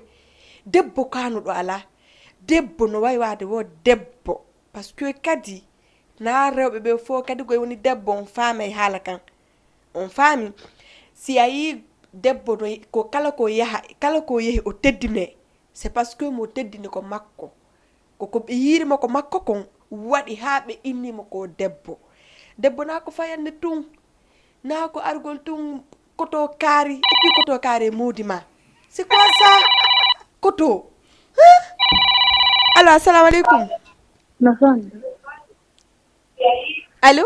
Debbo kanuɗo alaa. Debbo no wayi waade wo debbo, parce que kadi na rewɓe ɓe fof kadi koye woni debbo on faamay haala kan. On faami? Si a yii debbo no ko kala ko yaha kala ko yehi o teddine, c'est parce que mo teddini ko makko. Ko ko ɓe yiiri mo ko makko kon waɗi haa ɓe inni mo ko debbo. Debbo na ko fayande tun, na ko argol tun, koto kaari et puis koto kaari e moodi ma. C'est quoi ça? Koto. Allo, assalamu aleykum. Allo?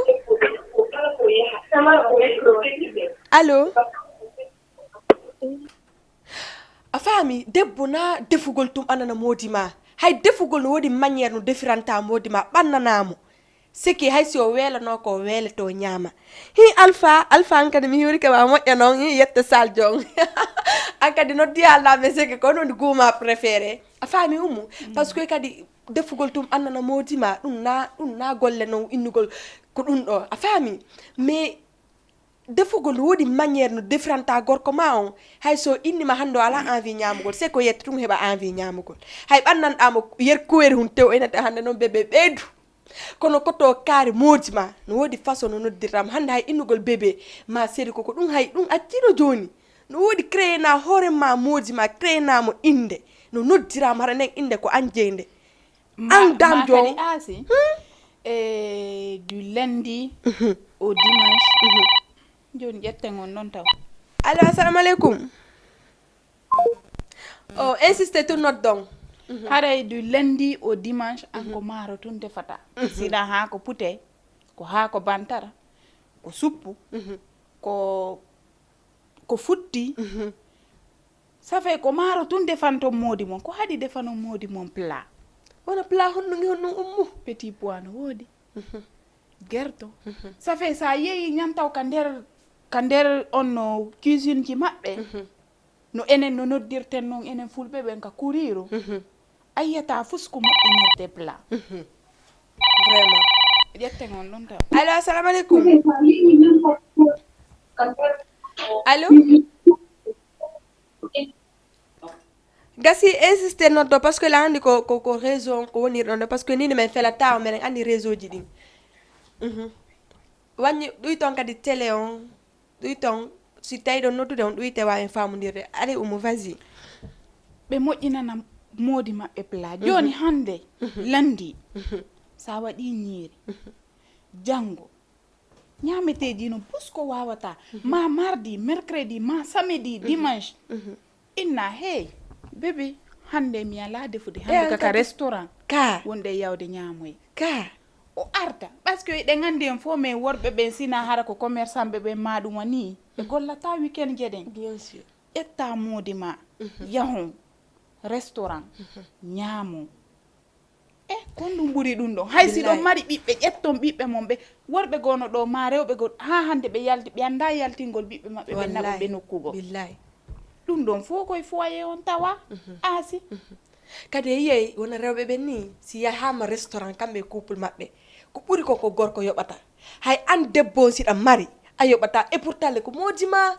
Allo? A faami, debbo na defugol tum anana moodi ma. Hay defugol no woodi manière no defiranta moodi ma ɓannanaa mo. Siki hay si o weelanoo ko o weeleto o ñaama. Hi Alpha, Alpha an kadi mi hiwrike ma moƴƴa noon, hi yette Sal Jong. An kadi noddi haalnaaɓe siki ko noon guuma préféré. A faami Ummu? Parce que kadi defugol tum annana moodi ma, ɗum na, ɗum na golle noon innugol ko ɗum ɗo. A faami? Mais defugol no woodi manière no defiranta gorko ma on. Hay so inni ma hannde o alaa envie ñaamugol, c'est que yette ɗum heɓa envie ñaamugol. Hay ɓannanɗaa mo yer kuweri hun tew enete hannde noon bébé ɓeydu. Kono ko to kaari moodi ma, no woodi façon no noddirta mo. Hannde hay innugol bébé ma seri ko, ko ɗum hay ɗum accino jooni. No woodi créé na hoore ma moodi ma, créé na mo innde. No noddirama hara nden innde ko an jeynde. Ma- An Dame ma kadi Diong. Aasi, Hmm? E du lundi Mhm. au dimanche. Mhm. Jooni ƴetten on ɗon taw. Allo, assalamu aleykum. O insiste tun noddon. Mhm. Haray du lundi au dimanche, an ko maaro tun defata. Mhm. Sina haa ko pute, ko haa ko bantara, ko suppu, Mhm. ko, ko futti. Mhm. Ça fait ko maaro tun defanton moodi mon. Ko haɗi defanon moodi mon plat? Wona plat honno ngi honno Ummu? Petit pois no woodi. Mhm. Gerto. Mhm. Ça fait sa yeeyi ñantaw ka nder, ka nder on no cuisine ji maɓɓe. Mhm. No enen no noddirten non enen fulɓe ɓen ka kuriiru. Mhm. A yiyata fus ko moƴƴinirde plat. Mhm. Vraiment. Ƴetten on ɗon taw. Allo, assalamu aleykum. Allo? Gasi insiste noddo, parce que la andi ko, ko, ko réseau on ko woni ɗon ɗo, parce que nini men felata o, meɗen andi réseau ji ɗin. Mhm. Wañi ɗuy ton kadi télé on, ɗuy ton, si tawi ɗon noddude on ɗuy te wawi famudirde. Allez, Oumou, vas-y. Ɓe moƴƴinana moodi maɓɓe plat. Mhm. Jooni hannde, Mhm. lundi, Mhm. sa waɗi ñiiri, Mhm. janngo, ñaameteeji no pus ko waawata, Mhm. ma mardi, mercredi, ma samedi, Mhm. dimanche. Mhm. Inna, hey, bébé, hannde mi alaa defude, E hannde an kaka kadi. Restaurant. Ka. Wonde e yawde ñaamoy. Ka. O arta, parce que eɗen anndi en fof, mais worɓe ɓen sina hara ko commerçant ɓe ɓen ma ɗum wani, ɓe gollata weekend je ɗen. Bien sûr. Ƴetta moodi ma, Mhm. yahon restaurant, Mhm. ñaamon. E, kon ɗum ɓuri ɗum ɗon. Hay si Billahi. Ɗon mari ɓiɓɓe, ƴetton ɓiɓɓe mon ɓe, worɓe goo no ɗo, ma rewɓe goo, haa hannde ɓe yalti, ɓe annda yaltingol ɓiɓɓe maɓɓe, ɓe naɓa Wallahi. Ɓe nokku goo. Billahi. Ɗum ɗon fof koye foyer on tawa, Mhm. aasi. Mhm. Kadi a yiyay wona rewɓe ɓen ni, si yahaama restaurant, kamɓe e couple maɓɓe, ko ɓuri ko, ko gorko yoɓata. Hay an debbo on, si ɗa mari, a yoɓata. Et pourtant, le ko moodi ma,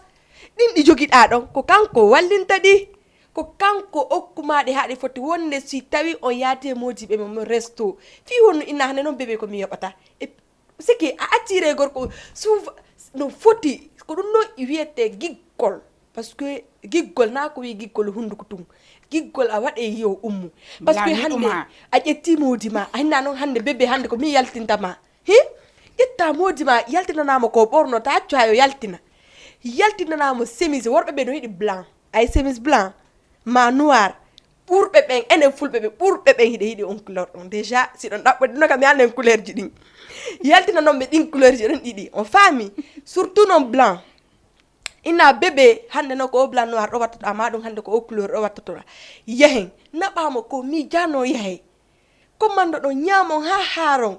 ɗin ɗi jogiɗa ɗon, ko kanko wallinta ɗi, ko kanko okkuma ɗi haa ɗi foti wonde. Si tawi on yaati e moodi ɓe mo resto, fii honno inna hannde noon bébé ko mi yoɓata? Et siki a accire gorko, souvent no foti, ko ɗum ɗo wiyete giggol. Parce que giggol na ko wi giggol hunduko tun. Giggol a waɗe yo Ummu. Parce que Lami hannde ɗuma. A ƴetti moodi ma, a hinna noon hannde bébé hannde ko mi yaltinta ma. Hi? Ƴetta moodi ma, yaltinanamo ko ɓorno, ta accu ha yo yaltina. Yaltinanamo chemise, worɓe ɓe no yiɗi blanc. Ay chemise blanc, ma noir. Ɓurɓe ɓen, enen fulɓe ɓe, ɓurɓe ɓen hiɗe yiɗi on couleur ɗon. Déjà, si ɗon ɗaɓɓo ɗino kam, mi annden couleur ji ɗin. Yaltina noon ɓe ɗin couleur ji ɗon ɗiɗi. On faami? Surtout noon blanc. Ina bébé, hannde noon ko o blanc noir ɗo wattoto, amma ɗum hannde ko o couleur ɗo wattoto. Yahen, naɓamo ko mi jano yahe. Commande ɗo ñaamon haa haaron.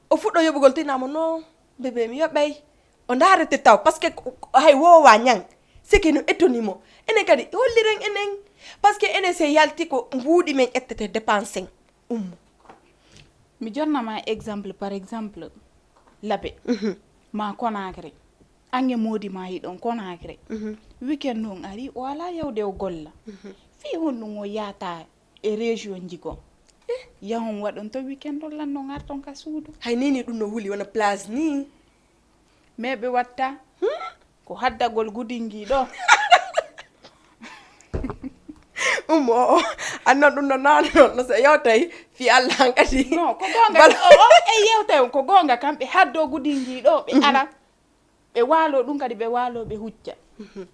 O fuɗɗo yoɓugol to inamo non, bébé mi yoɓay. O ndaarete taw, parce que ko, ko, hay wowa ñang. Seke no etoni mo. Enen kadi, holliren enen. Parce que enen se yalti ko mbuuɗi men ƴettete dépense en. Ummo. Mi jonna ma exemple, par exemple, Labe. Mhm. Ma Konakry. Ange moodi ma yiɗon Konakry. Mhm. Weekend on ari, o ala yawde o golla. Mhm. Fii honɗum o yaata e région ji goo? Eh. Yahon waɗon to weekend on lanno ngarton ka suudu. Hay nini ɗum no wuli wona place ni. Mais ɓe watta. Hmm? Ko haddagol gudingi ɗo. Ummo o, annon ɗum no nano, no se yewtay fi Allah hankadi. Non, ko gonga. Bal- o, o, e yewtay on, ko gonga kam ɓe haddo gudingi ɗo, ɓe Mhm. Ala. Ɓe waalo ɗum kadi, ɓe waalo, ɓe hucca. Mhm.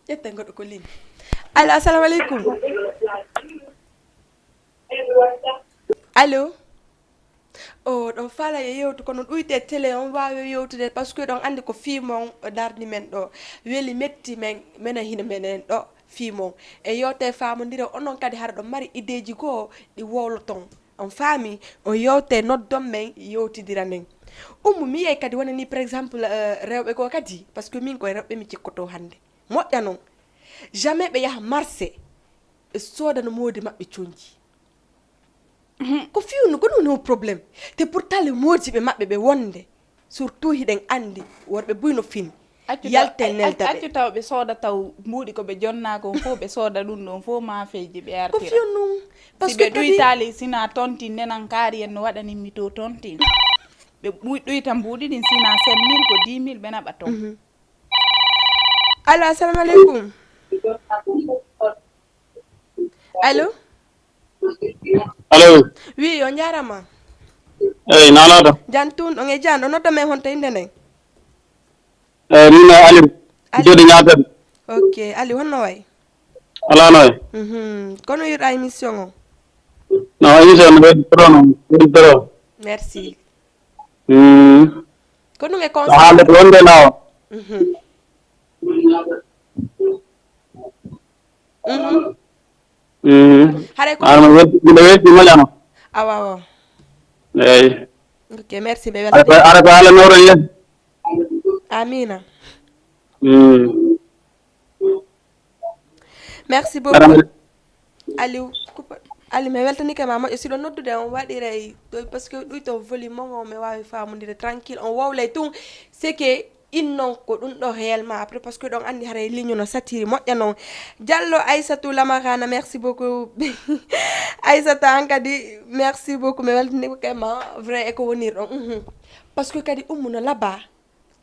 Ƴetten goɗɗo ko lin. Allo, assalamu aleykum. Allo. O ɗon faala yo yewtu, kono ɗuyte télé on waawi yewtude, parce que ɗon anndi ko fii mon darni men ɗo. Weli metti men, menen hino menen ɗo. Fii mon e yewte faamondire, onon kadi hara ɗon mari ideeji goo ɗi wowloton. On faami, on yewte noddon men, yewtidira nen. Ummu, mi yiyay kadi wona ni, par exemple, eh, rewɓe goo kadi, parce que min koye rewɓe mi cikkoto hannde. Moƴƴa non, jamais ɓe yaha marché, ɓe soodano moodi maɓɓe conji. Ko fewnu, ko ɗum woni problème. Te pourtant le moodi ɓe maɓɓe ɓe wonde, surtout hiɗen anndi worɓe buy no fini. Accu taw- Yalte ac- nelda ac- ɓe. Accu taw ɓe sooda taw mbuuɗi ko ɓe jonnaa kon fof, ɓe sooda ɗum ɗon fof maafeeji ɓe Ko artira. Fewnu, parce Si que ɓe kadi ɗuytaali sina tontin nenan kaari en no waɗanin mi to tontin. Ɓe ɓuy- ɗuyta mbuuɗi ɗin sina sept mille ko dix mille ɓe naɓa ton. Mhm. Allo, assalamu aleykum. Allo? Allo. Oui, on jaarama. Eyi, naalaaɗo. Jan tun, on e jan, on nodda men honto innde nden? Eyi, min o Aliou. Aliou. Jooɗi Ñaaten. Ok, Aliou, honno wayi? Alaa no wayi. Mhm. Kono yiɗa émission o? No, émission no wayi trop, no wayi trop. Merci. Mm. Ko ɗum e Ko conseil. Haalde ko wonde laawol. Mhm. Mhm. Mhm. Haray ko Aan mo welti, mbiɗa welti moƴƴano. Awa, awa. Eyi. Ok, merci, ɓe Ara ko, weltani. Ara ko Alla nawra en. Amina. Mm. Merci beaucoup. Aɗa mbaɗi- Aliou, coupe- Aliou, mi weltanike ma moƴƴo. Si ɗo noddude, on waɗiray ɗo, parce que ɗuyto volume mon on, mi waawi faamondire tranquille. On wowlay tun. C'est que in non ko ɗum ɗo réellement après, parce que ɗon anndi haray ligne no satiri moƴƴa non. Diallo Aissatou Lamarana, merci beaucoup. Aissata, an kadi, merci beaucoup. Mi weltanike ma, vrai, e ko wonir ɗon. Mhm. Parce que kadi Ummu no laba,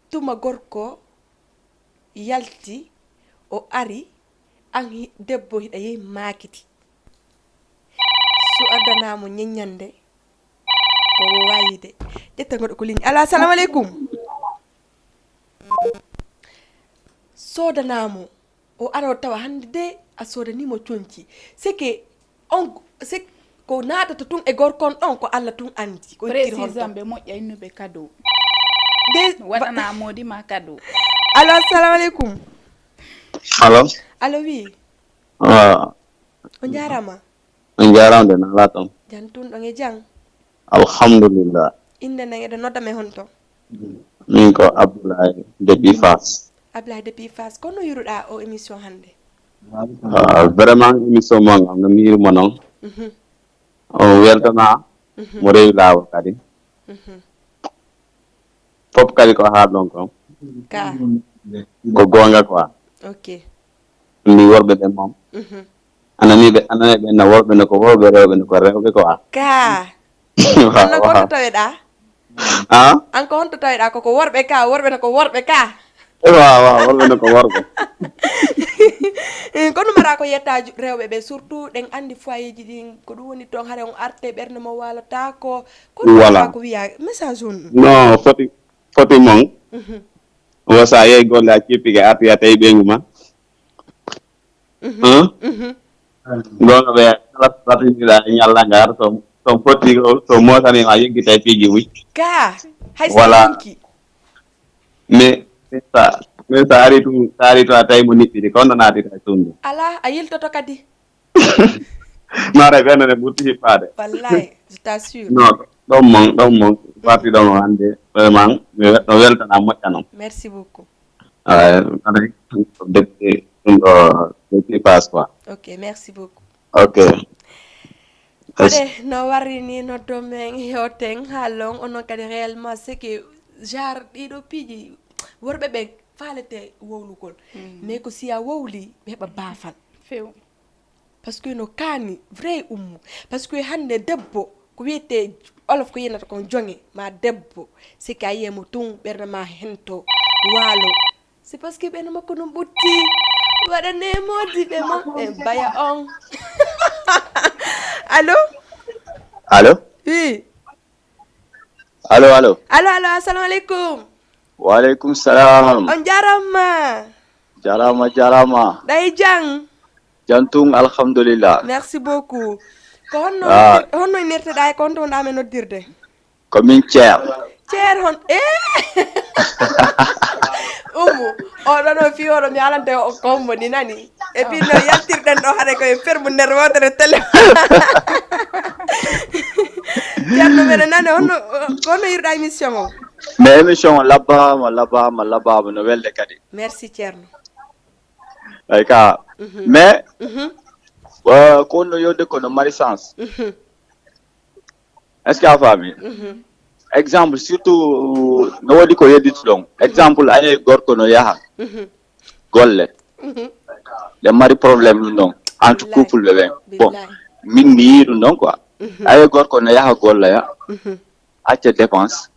tuma gorko yalti, o ari, an hi- debbo hiɗa yehi maakiti. So addanaamo ñeññande, ko wowaa yiide. Ƴetta goɗɗo ko ligne. Allo, assalamu aleykum. Soodanaamo, o ara o tawa hannde de a soodaniimo conci. C'est que on, c'est ko naatata tun e gorko on ɗon, ko Alla tun anndi. Ko ittiri honto. Précision ɓe moƴƴa innuɓe cadeau. De- Waɗana moodi ma cadeau. Allo, assalamu aleykum. Allo. Allo, oui. Ah. On jaarama. On jaarama de, naalaa ton. Jan tun ɗon e jan. Alhamdulillah. Innde nden eɗen nodda men honto? Min ko Abdoulaye depuis Fass. Abdoulaye depuis Fass. Kono yiruɗaa o émission hannde? Ah, vraiment émission mon on no mi yirma non. Mhm. On weltana Mhm. mo rewi laawol kadi. Mhm. Fof kadi ko haalɗon kon. Ka. Ko goonga quoi. Ok. Ndi worɓe ɓen moom. Mhm. Anani ɓe, anani ɓe na worɓe ne ko worɓe, rewɓe ne ko rewɓe quoi. Ka. Waaw, an ko waaw. Honto taweɗaa? Ah? An ko honto taweɗaa? Koko worɓe ka, worɓe ne ko worɓe ka. Waaw, waaw, worɓe ne ko worɓe. Eh, kono mara ko yettaaji rewɓe ɓe, surtout ɗen anndi foyeeji ɗin, ko ɗum woni toon hare on arte ɓernde mo waalataako. Kono voilà. Ko wiya message on. Non, foti, foti mon. Mhm. Wo sa yehi golle a cippike arti a tawi ɓeyngu ma. Mhm. Hein? Mhm. Goonga ɓe kala so ɓattiniɗa e ñalla ngar so, so fotti ko, so moosani ma yeggi tawi piiji wuy. Ka, hay so Voilà. Yonki. Mais, mais sa, mais sa ari tun, sa ari tun a tawi mo niɓɓiɗi, ko honno naatita e suudu? Alaa, a yiltoto kadi. Maara ɓen ne ɓurti hiɓɓaade. Wallahi, je t'assure. Non, ɗon mon, ɗon mon, parti ɗon o hannde, vraiment, mi we-, no weltana moƴƴa non. Merci beaucoup. Ah, alay, depuis, ɗum ɗo, depuis passe quoi. Ok, merci beaucoup. Ok. Kode no warri ni noddo men hewten haalon onon kadi réellement c'est que genre ɗiɗo piiji worɓe ɓe faalete wowlugol. Mm. Mais ko si a wowli ɓe heɓa baafal. Few. Parce que no kaani vrai Ummu. Parce que hannde debbo ko wiyetee olof ko yenata kon joŋe ma debbo c'est que a yiye mo tun ɓernde ma hento waalo. C'est parce que ɓen makko ɗum ɓutti. Waɗane moodi ɓe ma ɓe baya on. Allo? Allo? Oui. Allo, allo. Allo, allo, assalamu aleykum. Wa aleykum salam. On jarama. Jarama, jarama. Ɗay jang. Jam tun, alhamdulillah. Merci beaucoup. Ko honno Ah. Honno innirteɗaa e ko honto wonɗaa men noddirde? Ko min Ceer. Ceer hon e Umu, oɗon o fii oɗo mi alante o kombo ni nani. E fii no yaltirɗen ɗo hare koye fermu nder wotere télé. Ceerno meɗen nane, honno honno yiruɗa émission o? Mais émission o labbaama labbaama labbaama no welde kadi. Merci Ceerno. Ay ka. Mais ko no yodde ko no mari sens. Est-ce que a faami? Exemple surtout no woodi ko yedditi ɗon, exemple aye gorko no yaha golle, ɓe mari problème ɗum ɗon entre couple ɓe ɓen. Bon, min mi yii ɗum ɗon quoi. Aye gorko no yaha golle ya, acca dépense,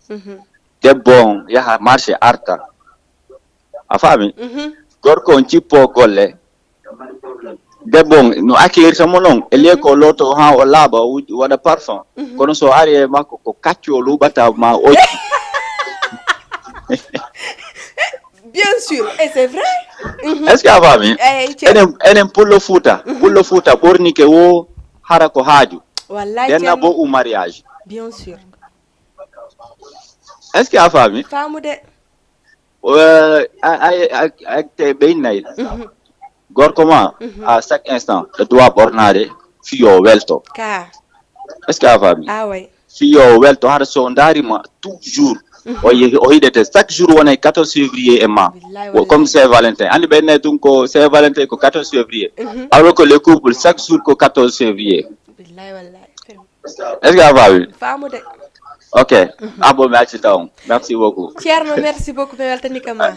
debbo on yaha marché arta. A faami? Gorko on cippo golle, debbo on no accueillirta mo non e lieu ko looto ha o laaɓa, o wuj- waɗa parfum. Kono so ari e makko ko kaccu o luuɓata ma o. Bien sûr, et c'est vrai. Est-ce que a faami? Enen enen pullo fuuta, pullo fuuta ɓornike wo hara ko haaju. Wallahi denna bo u mariage. Bien sûr. Est-ce que a faami? Faamude. Te ɓe innay gorko ma, à chaque instant ɗo duwa ɓornaade fiyo welto. Ka est-ce que a faami? Away. Fiyo welto hara so ndaarima toujours o yehi o hiɗete chaque jour wonay quatorze février e ma. Comme Saint Valentin andi ɓe innay tun ko Saint Valentin ko quatorze février. Alors que les couples chaque jour ko quatorze février. Billahi wallahi. Est-ce que a faami? Faamude. Ok. Ah bon, mi accita on. Merci beaucoup. Ceerno, merci beaucoup, mi weltani ka ma.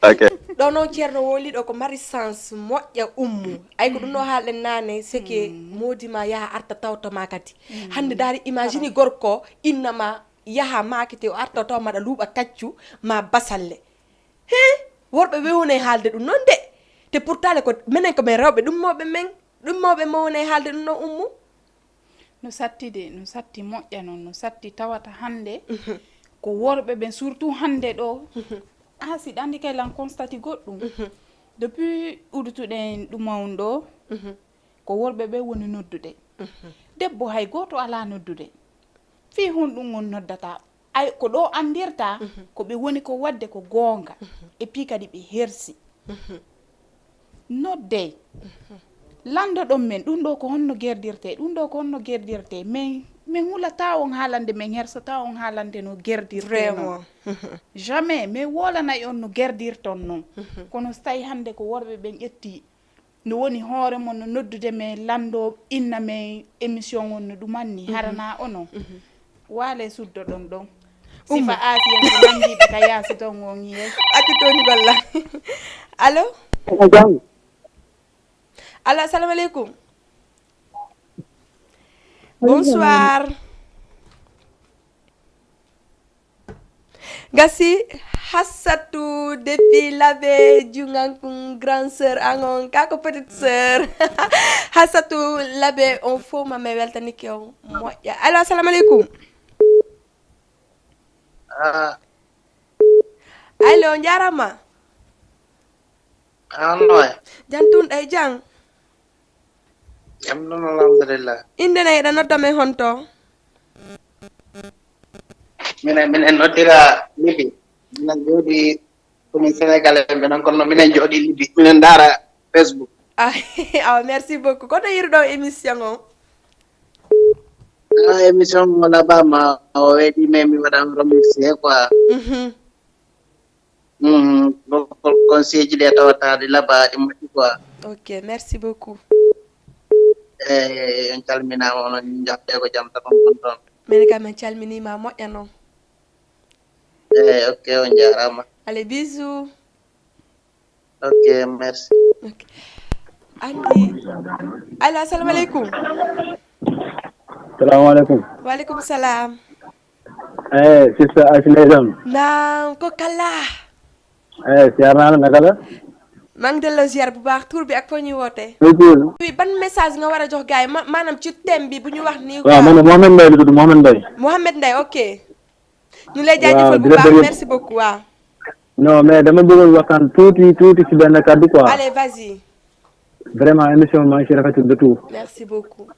Ok. Ɗo noon ceerno woliɗo ko mari sens moƴƴa ummu. Ay ko ɗum ɗo haalɗen naane seke moodi ma yaha arta tawta ma kadi. Hannde daari imagine gorko inna ma yaha maakete o arta taw maɗa luuɓa kaccu ma basalle. He worɓe ɓe woni e haalde ɗum noon de. Te pourtant le ko menen ko men rewɓe ɗum mawɓe men ɗum mawɓe mo woni e haalde ɗum noon ummu. No satti de, no satti moƴƴa noon, no satti tawata hannde ko worɓe ɓen surtout hannde ɗo. Ah si ɗa anndi kay lan constati goɗɗum. Depuis udutuɗen ɗuma on ɗo ko worɓe ɓe woni noddude. Debbo hay gooto alaa noddude. Fii honɗum on noddata? Ay ko ɗo anndirta ko ɓe woni ko waɗde ko goonga. Et puis kadi ɓe hersi. Noddee. Lanndoɗon men ɗum ɗo ko honno gerdirtee, ɗum ɗo ko honno gerdirtee. Min min hulataa on haalande, min hersataa on haalande no gerdirtee non. Jamais min woolanay on no gerdirton non. Kono so tawii hannde ko worɓe ɓen ƴettii no woni hoore mon no noddude men lanndoo inna men émission on no ɗum anni hara na onon. Waale suddoɗon ɗon. Sifa aasiya ko nanngiiɓe ka yaasi ton on yiyay. Accu toni balla. Allo? Allo, assalamu aleykum. Bonsoir. Gasi. Hassatu defi labe jungankun grand sœur angon kako petite sœur. Hassatu labe on fo ma me weltanike on moƴƴa. Allo, assalamu aleykum. Allo, jarama. Allo. Jan tun ɗay jan. Jam ɗon alhamdulillah. Inde na eɗa nodda men honto? Minen minen noddira Libi. Minen jooɗi komin Sénégal en ɓe noon kono minen jooɗi Libi. Minen ndaara Facebook. Ah, awa merci beaucoup. Kono yiruɗo émission on? Ah, émission o labama o weeɗi mais mi waɗan remercier quoi. Mhm. Conseil ji ɗi a tawata ɗi labaaɗi moƴƴi quoi. Ok, merci beaucoup. Eyi, on calminaama onon njaɓɓe ko jam tan on ton. Mene kam en calminiima moƴƴa noon. Eyi, ok, on njaaraama. Allez, bisous. Ok, merci. Ok. Anndi. Allo, assalamu aleykum. Salamu aleykum. Wa aleykum salam. Eh, sister Ashley Dam. Naam, ko kala. Eh, siyaar naa la, naka la? Maa ngi delloo ziar bu baax, tur bi ak foo ñuy wootee. Toujours. Oui, ban message nga war a jox gars yi ma maanaam ci thème bi bu ñu wax nii. Waaw, man Mohamed Mbaye la tudd, Mohamed Mbaye. Mohamed Mbaye, ok. Ñu lay jaajëfal bu baax, merci beaucoup, waaw. Non, mais dama bëggoon waxtaan tuuti tuuti ci benn kàddu quoi. Allez, vas-y. Vraiment émission bi maa ngi ci rafetlu de tout. Merci beaucoup.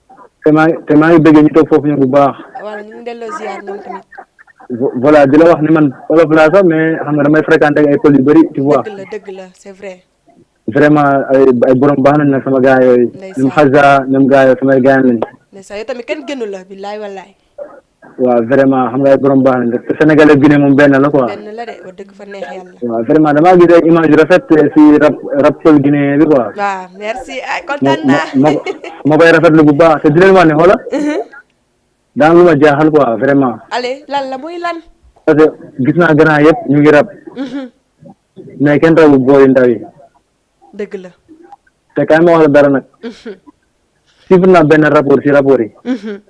Te maa ngi te maa ngi bëgg ñu toog foofu ñoom bu baax. Voilà, ñu ngi delloo ziar ñoom tamit. Vo- voilà, di la wax ne man olof laa sax, mais xam nga damay fréquenté ak ay pël yu bëri, tu vois. Dëgg la, dëgg la, c'est vrai. Vraiment, ay ay borom baax nañ nag, sama gars yooyu. Ñoom Ndeysaan. Xaza, ñoom gars yooyu samay gars lañ. Ndeysaan, yow tamit kenn gënu la, billaay wallaay. Waaw, vraiment, xam nga ay borom baax nañ rek. Te Sénégal ak Guinée moom benn la, quoi. Benn la de, wax dëgg fa neex Yàlla. Waaw, vraiment, damaa gis ay image yu rafet si rap rap pël guinéen bi, quoi. Waaw, merci. Ay, Ma kontaan ma naa. ma ma koy rafetlu bu baax, te di leen wax ne, xoola, daa am lu ma jaaxal, quoi, vraiment. Allez, lan la, mooy lan? Parce que gis naa grand yëpp ñu ngi rap, Mhm. mais kenn rawu booy ndaw yi. Dëgg la. Te kaay ma wax la dara nag, suivre naa benn rapport si rapport yi. Mhm.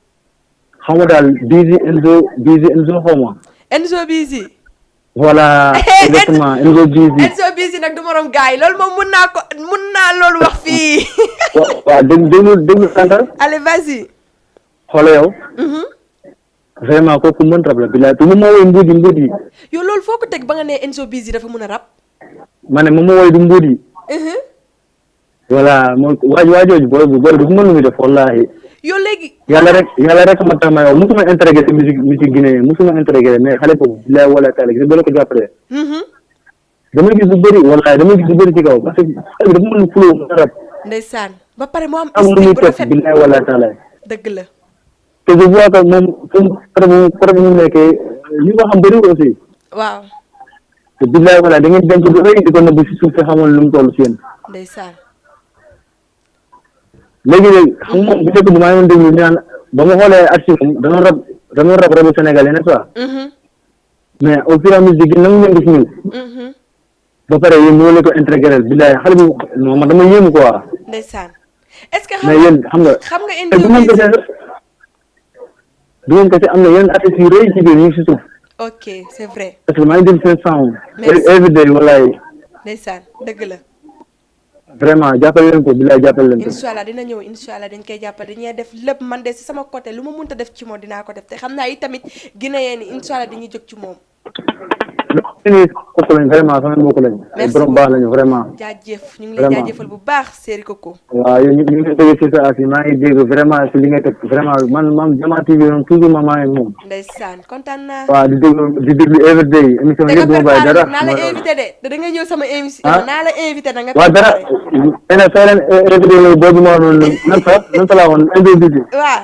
Xaw ma daal, Busy Enzo, Busy Enzo, xaw ma. Enzo Busy. Voilà, exactement, Enzo Busy. Enzo Busy nag du morom gars yi, loolu moom mun naa ko, mun naa loolu wax fii. Wa- waaw, dégg déglu déglu Santa. Allez, vas-y. Xoolal yow, Mhm. vraiment, kooku mën rap la, bilaay, te moom moo woy mbuuj yi, mbuuj yi. Yow, loolu foo ko teg ba nga ne Enzo Busy dafa mun a rap? Ma ne moom moo woy du mbuuj yi. Mhm. Voilà, mooy waaj waajooju, booy bu booy dafa mën lu muy def, wallaahi. Yow, léegi. Yàlla rek, yàlla rek ma tax may wax, musuma intéressé si musique musique guinéen, musuma intéressé, mais xale boobu, bilaay wala taala, gis nga, boo la ko jàppalee, Mhm. damay gis lu bëri, wallaahi, damay gis lu bëri ci kaw, parce que xale bi dafa mën flow, mën rap, Ndeysaan, ba pare mu am am lu muy style bu teg, rafet. Bilaay wala taala. Dëgg la. Te je vois que moom fu mu côté bu côté bu mu nekkee, li nga xam bëriwul aussi. Waaw. Te bilaay wala da ngeen denc lu rëy di ko nëbb si suuf, te xamoon lu mu toll si yéen. Ndeysaan. Léegi léegi, xam nga moom, bu njëkk bi maa ngi doon déglu ñu naan, ba ma xoolee archive am, danoon rap, danoon rap rabu sénégalais, n'est-ce pas? Mhm. Mais au fur et à mesure gi nangu ngeen gis ñun, Mhm. ba pare yéen mënoo leen ko intégré, bilaay, xale bi, non, man dama yéemu, quoi. Ndeysaan. Est-ce que xam Mais nga yéen, xam nga, xam nga te du moom Enzo kese, Busy? du moom kese, am na yeneen artistes yu rëy ci biir ñu ngi si suuf, Ok, c'est vrai. parce que maa ngi déglu seen sound Merci. every day, walaay. Ndeysaan, dëgg la. Vraiment, jàppale leen ko, bilaay, jàppale leen ko. Incha Allah dina ñëw, incha Allah dañ koy jàppale, dañuy def lépp. Man de si sama côté, lu ma mënta def ci moom dinaa ko def, te xam naa itamit guinéen yi, incha Allah dañuy jóg ci moom. Ni kooku lañ, vraiment, sama mbokk lañ. Ay Merci borom beaucoup. Baax lañu, vraiment. Jaajëf, ñu ngi lay Vraiment. Jaajëfal bu baax, Seri Coco. Waaw, yow ñu ñu ngi lay bëgg si sa as yi, maa ngi dégg vraiment si li ngay teg, vraiment, man, man, Jama T V moom, toujours, man, maa ngi moom. Ndeysaan, kontaan naa. Waaw, di déglu, di déglu every day, émission Te nga yëpp du ma bàyyi préparé dara. nag, naa la invité de, te da nga ñëw sama émission, Ah? Naa la invité, da nga Waaw, dara. Préparé. Benn soo leen invité loolu boobu moo noonu, nan fa nan fa laa woon, N B B bi. Waaw.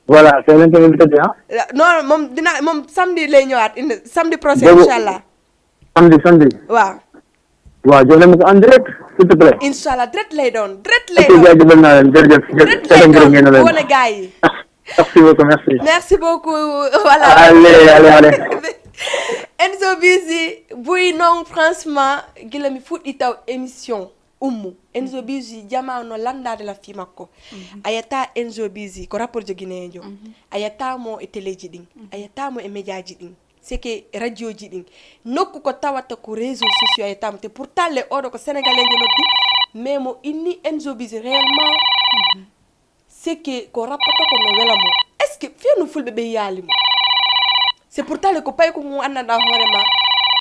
Voilà, soo leen ko invité bi, ah. Non, moom dina moom samedi lay ñëwaat, indi samedi prochain, Boobu- Incha Allah. Samedi, samedi. Waaw. Waaw, jox leen ma ko en direct, s'il te plaît. Incha Allah, direct lay doon, direct lay Ok, doon. Jaajëfal naa leen, jërëjëf. Direct Ca lay la ngërëm doon, ngeen leen. Wane gars yi. Merci beaucoup, merci. Merci beaucoup. Voilà. Allez, allez, allez. Enzo Busy, buy non, franchement, gila mi fuɗɗi taw émission ummu. Enzo Busy, jama no landaade la fi makko. A yetta Enzo Busy, ko rapport jogineejo. A yetta mo e téléji ɗin. A yetta mo e médiaji ɗin. C'est que radioji ɗin. Nokku ko tawata ko réseaux sociaux a yetta mo. Te pourtant le oɗo ko sénégalais njo noddi. Mais mo inni Enzo Busy réellement. C'est que ko rappata ko no wela mo. Est-ce que fiya no fulɓe ɓe yaali mo? C'est pourtant le ko pay ko ngu anndanɗa hoore ma.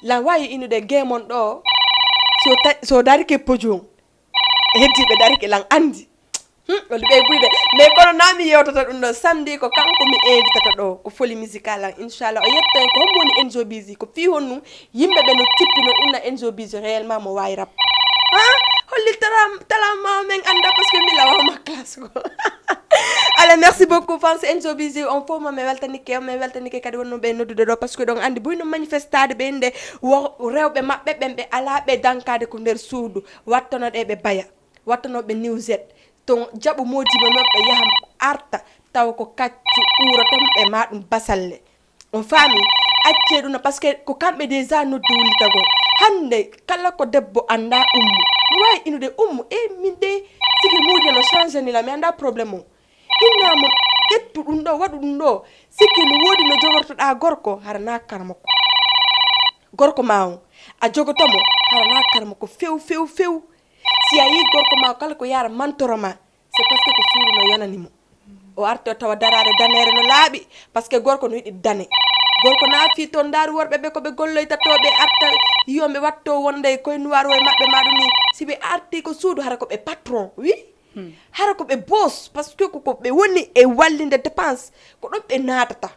Lan wawi inude gemon ɗo. So ta- so darike podium. E heddiɓe darike lan andi. Hmm, wala ɓe buyde. Mais kono na mi yewtata ɗum ɗo samedi ko kanko mi invitata ɗo. Ko folie musicale an, inchallah. O yetto en ko hombo woni Enzo Busy. Ko fi honnu yimɓe ɓe no tippi no inna Enzo Busy réellement mo wawi rap. Ha? Holli tala tala ma men anda parce que mi lawa ma classe ko. Allez, merci beaucoup, fans Enzo Busy. On fof ma mi weltanike, mi weltanike kadi wonno ɓe noddude ɗo parce que ɗon andi buyno manifestade ɓe inde wo rewɓe maɓɓe ɓen ɓe ala ɓe dankade ko nder suudu. Wattono ɗe ɓe baya. Wattono ɓe New Z. To jaɓu modi mo ɓe yaha arta tawa ko kaccu ɓuura ton ɓe ma ɗum basalle. On faami? Accee ɗum no parce que ko kamɓe déjà noddi wullitagol. Hannde kala ko debbo annda ummu no waawi inude ummu e min de siki muuje no change ni la mi annda problème o. Inna mo ƴettu ɗum ɗo waɗu ɗum ɗo sikki no woodi no jogortoɗa gorko hara na karmoko. Gorko ma on a jogotomo hara na karmoko few few few. Si a yi gorko ma kala ko yara mantoro ma c'est parce que ko suudu no yonani mo. O arti o tawa daraade daneere no laaɓi parce que gorko no yiɗi dane. Gorko na fii toon ndaari worɓe ɓe ko ɓe golloyta to ɓe arta yiyoɓe watto wonde koye nuwaaru e maɓɓe ma ɗum ni si ɓe arti ko suudu hara ko ɓe patron wi hara ko ɓe boss parce que koko ɓe woni e wallinde dépense ko ɗon ɓe naatata.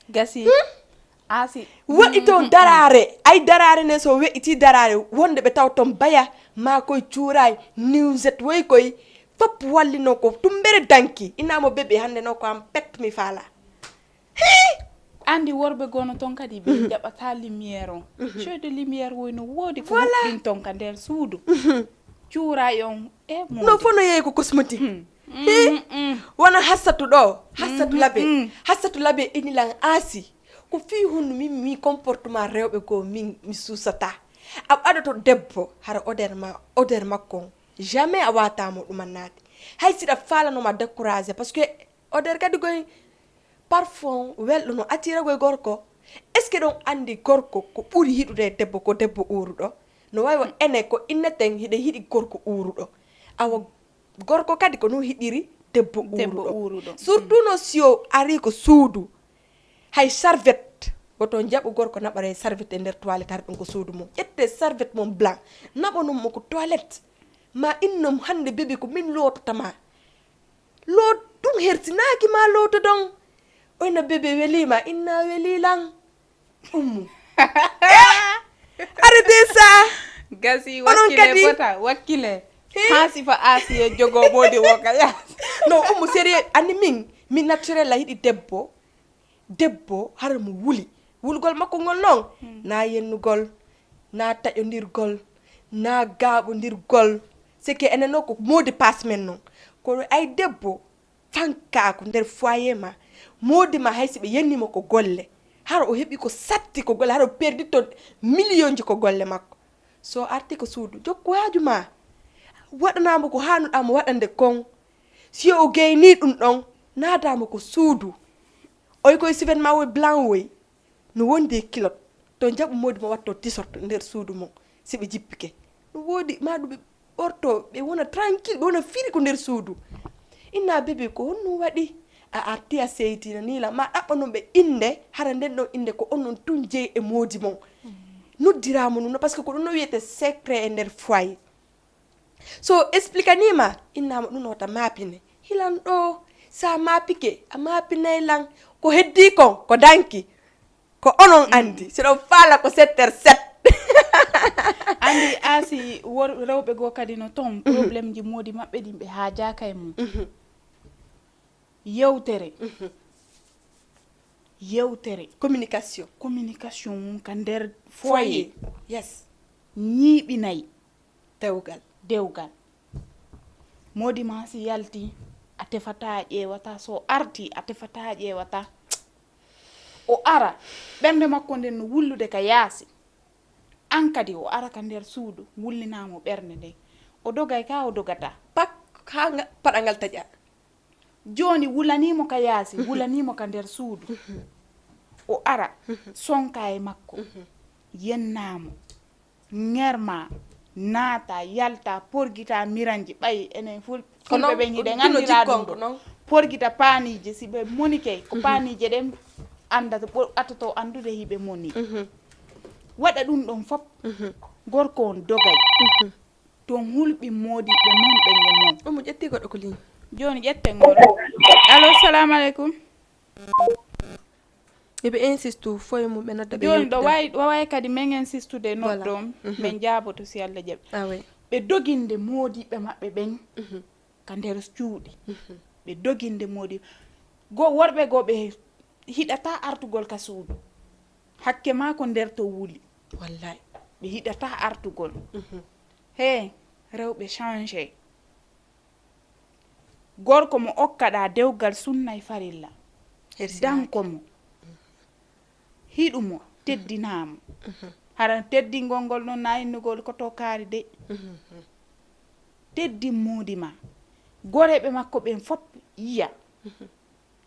Gasi. Asi. Waɗi toon daraare, ay daraare ne, so weƴitii daraare, wonde ɓe taw toon baya maa koye cuuraay, niwset woy koye, fop wallino ko tumbere danki. Inaa mo bébé hannde no ko am pet mi faala. Andi worɓe gono toon kadi ɓe jaɓata lumière on. Jeu de lumière woy no woodi ko Voilà. Huɓɓin toon ka nder suudu. Cuuraay on e No fof no yeeyi ko cosmétique. Wona hassatu ɗo, hassatu labe. Hassatu labe inilan aasi. Ko fii hunnu min mi comportement rewɓe goo min mi suusata. A aɗoto debbo hara odeur ma odeur makko on. Jamais a waata mo ɗumannaade. Hay siɗa faalano ma découragé parce que odeur kadi goy parfum welɗo no attira goy gorko. Est ce que ɗon anndi gorko ko ɓuri yiɗude e debbo ko debbo uuruɗo? No wawi wa ene ko inneten hiɗen yiɗi gorko uuruɗo. Awa gorko kadi ko no yiɗiri debbo Debbo uuruɗo. Uuruɗo. Surtout no si o ari ko suudu. Hay serviette woto jaɓu gorko naɓare serviette e nder toilette har ɗum ko suudu mum ƴette serviette mum blanc naɓa num mo ko toilette. Ma innom hannde bebi ko min lootata ma loot ɗum hersinaaki ma lootodon. Oyna bebi welima inna weli lan. Ummu. Arrêtez ça. Gasi Onon wakkile kadi. Bota wakkile. Hii. Haa sifa Asiya jogo moodi wo ka yaasi. Non, Ummu sérieux, anni min mi naturel la yiɗi debbo. Debbo hara mo wuli. Wulgol makko ngol non na yennugol, na taƴondirgol, na gaaɓondirgol. C'est que enen non ko mot de passe men non. Kono ay debbo fankaako nder foyer ma, moodi ma hay si ɓe yennimo ko golle, hara o heɓi ko satti ko golle, hara o perdi to millionji ko golle makko. So arti ko suudu jokku haaju ma, waɗanamo ko hanuɗa mo waɗande kon. Si o gayni ɗum ɗon, naadamo ko suudu. Oy koye siven ma woy blanc woy no wondi e kilot. To jaɓu moodi mo watto tisort nder suudu mum. Si ɓe jippike no woodi ma ɗum ɓe ɓorto ɓe wona tranquille ɓe wona firi ko nder suudu. Inna bebe ko honno waɗi? A arti a seytina nila ma ɗaɓɓa non ɓe innde hara nden ɗon innde ko onon tun jeyi e moodi mon. Noddiramo nuna parce que ko ɗum no wiyete secret e nder foyer. So explikanima innama ɗum wata mapine hilan ɗo. Sa mapike a mapinay lan ko heddi kon ko danki. Ko onon andi siɗon faala ko setter set. Andi asi wor rewɓe goo kadi no ton problème ji moodi maɓɓe ɗin ɓe haajaka e mum. Yewtere. Yewtere. Communication. Communication mum ka nder foyer. Yes. Ñiiɓinay. Dewgal. Dewgal. Moodi ma si yalti a tefata ƴeewata so arti a tefata ƴeewata. O ara ɓernde makko nden no wullude ka yaasi. An kadi o ara ka nder suudu wullinamo ɓernde nden. O dogay ka o dogata. Pak ha nga- paɗa ngal taƴa. Jooni wulanimo ka yaasi wulanimo ka nder suudu. O ara sonka e makko yennamo ŋerma naata yalta porgita miranji ɓay enen ful- Ko fulɓe non, ɓen hiɗen ɗum no andira jikkon ɗum ko ɗo non. Porgita paanije si ɓe monike ko paanije ɗen andata ɓo- atoto andude hiɓe moni. Waɗa ɗum ɗon fop gorko on dogay ton hulɓi moodiɓɓe mon ɓen e mon. Omo ƴetti goɗɗo ko ligne. Jooni ƴetten ngol. Allo, salamu aleykum. Eɓe insistu foye mum ɓe nodda ɓe Jooni ɗo yewtida. Wawi ɗo wawi kadi men insistude Voilà. Noddo on. Min jaaboto si Allah jaɓi. Awe. Ɓe doginde moodiɓɓe maɓɓe ɓen ka nder cuuɗi. Ɓe doginde moodi go worɓe goo ɓe hiɗata artugol ka suudu. Hakke ma ko nder to wuli. Wallay. Ɓe hiɗata artugol. He rewɓe change. Gorko mo okkaɗa dewgal sunna e farilla. Danko mo. Hiɗu mo teddinamo. Hara teddingol ngol non na innugol ko to kaari de. Teddin moodi ma. Goreɓe makko ɓen fop yiya.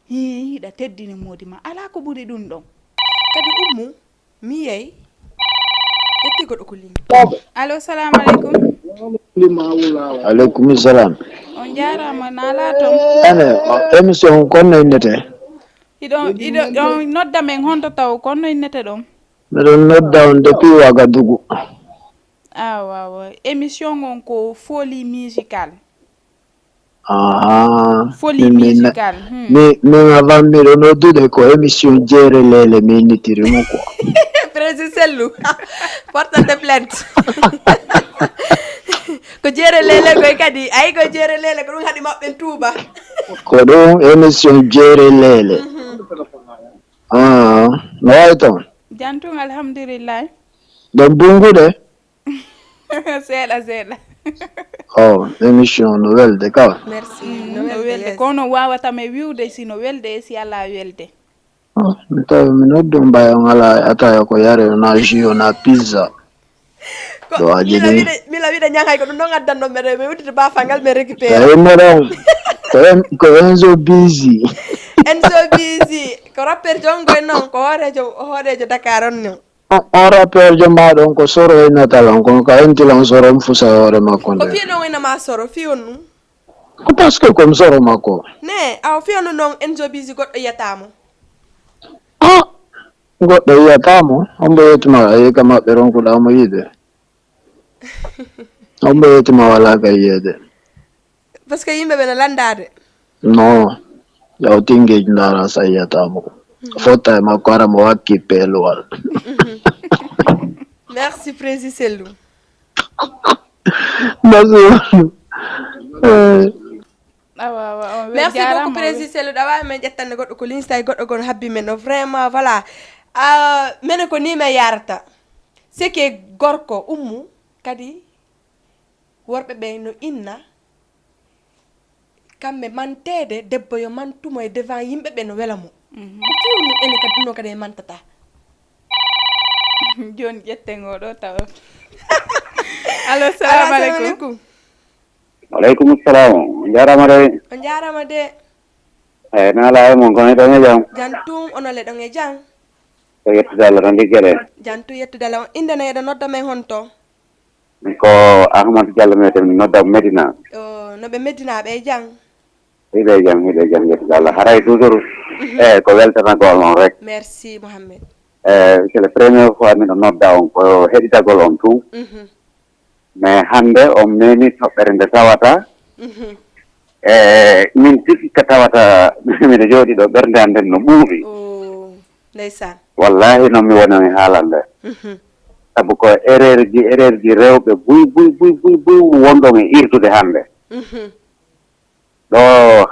Hii hiɗa teddini moodi ma ala ko ɓuri ɗum ɗon. Kadi ummu mi yey ƴetti goɗɗo ko ligne. Allo, salamu aleykum. Aleykum salam. On jarama nala ton. Ene o- émission on konno innete? Iɗon iɗon nodda men honto taw konno innete ɗon? Miɗon nodda on depuis Wagadugu. Awawa émission on ko folie musicale. Aha. Folie musicale. Hmm. Min, min avant miɗo noddude ko émission Jeere Leele mi innitiri mo quoi. Prési Sellu. Portante plainte. Ko Jeere Leele koy kadi. Ayi ko Jeere Leele ko ɗum haɗi maɓɓe tuuba. Ko ɗum émission Jeere Leele. Mhm. Ah, no wayi toon? Jam tun, alhamdulillahi. Ɗon bungude? Seeɗa, seeɗa. Oh, émission no welde ka. Merci. Mm, no welde, welde, yes. Kono wawata mi wiwde si no welde e si ala welde. Oh, mi tawi mi noddu mbay on ala ataya ko yare na jus na pizza. Ko ɗo aji mila ɗin. Wiɗe, mila wiɗe ñaŋay ko ɗum ɗon addan ɗon meɗe mi uddita bafangal mi récupère. Tawi mo ɗon. Ko en, ko Enzo Busy. Enzo Busy. Ko rappeur jongo en non, ko hoorejo, hoorejo Dakar on non. On, on rappeur jo ma ɗon ko soro e natal on, kono ka enti lan soro on fusa e hoore makko. Ko nde. Fiye non ina ma soro, fiye on ɗum. Ko parce que comme soro makko. Ne, aw fiye on non Enzo Busy goɗɗo yiyata mo. Ah, goɗɗo yiyata mo, hombo yettuma, ayi ka maɓɓe ronkuɗa mo yiide. Hombo yettuma wala ka yiyeede. Parce que yimɓe ɓe no landaade. Non. Yaw tingeji ndara sa yiyata mo. Mhm. Fotta e makko ara mo wakki peeluwal. Mhm. Merci, Prési Sellu. Merci. Eh. Awa, awa, awa, merci beaucoup, jarama, Prési Sellu. Ɗa wawi men ƴettande goɗɗo ko linsta e goɗɗo gon habbi men no vraiment, voilà. Ah, menen ko ni men yarata. C'est que gorko ummu kadi worɓe ɓe no inna kamɓe manteede, debbo yo mantumo e devant yimɓe ɓe no wela mo. Mhm. Ko fiwnu ene kadi ɗum ɗo kadi e mantata. Joni ƴetten o ɗo tawa. Allo, salamu aleykum. Aleykum salam. On jarama de. On jarama de. Eyi, nala e mon kono ɗon e jam. Jam tum, onon le ɗon e jam. Ko yettude Allah tan liggeɗe. Jam tum yettude Allah. On innde no eɗo nodda men honto? Ko Ahmad Diallo mi wiyete, mi nodda Medina. O, no ɓe Medina ɓe jam? Hiɓe jam, hiɓe jam, yettude Allah. Haray toujours, mhm, e ko weltanagol on rek. Merci, Mohammed. E, c'est la première fois miɗo nodda on, ko heɗitagol on tun. Mhm. Mais hannde on memi toɓɓere nde tawata. Mhm. E, min tigi ka tawata miɗo jooɗi ɗo ɓernde an nden no ɓuuɓi. O, ndeysaan. Wallahi noon mi woni e haalande. Mhm. Sabu ko erreur ji, erreur ji rewɓe buy, buy, buy, buy, buy wonɗon e irtude hannde. Mhm. Ɗo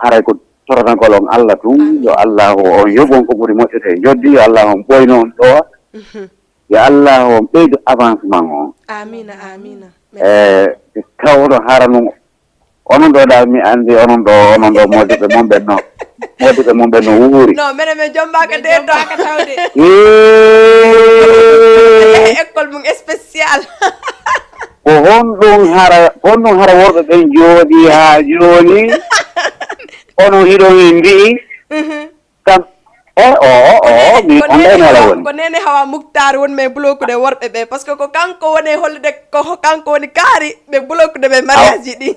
haray ko torotagol on Allah tun, amin, yo Allahu on yoɓon ko ɓuri moƴƴude e joddi, yo Allahu on ɓoyno on ɗowa, mhm, yo Allahu on ɓeydu avancement on. Amina, amina. E, tawɗo hara nun, onon ɗo ɗa mi andi onon ɗo, onon ɗo modiɓɓe mon ɓen no, modiɓɓe mon ɓen no wuuri. Non, menen men jombaka de to. Jombaka tawde. Ee. École mum spécial. Ko honɗum hara, honɗum hara worɓe ɓen jooɗi haa jooni? Onon hiɗon en mbi'i, mhm, kam, e, o, o, o, o, mi, ko on nene ɗayno wala hawa, woni. Ko nene hawa Muktar woni men blokude worɓe ɓe, parce que ko kanko woni e hollude, ko ho-, kanko woni kaari ɓe blokude ɓe mariage ji ɗi.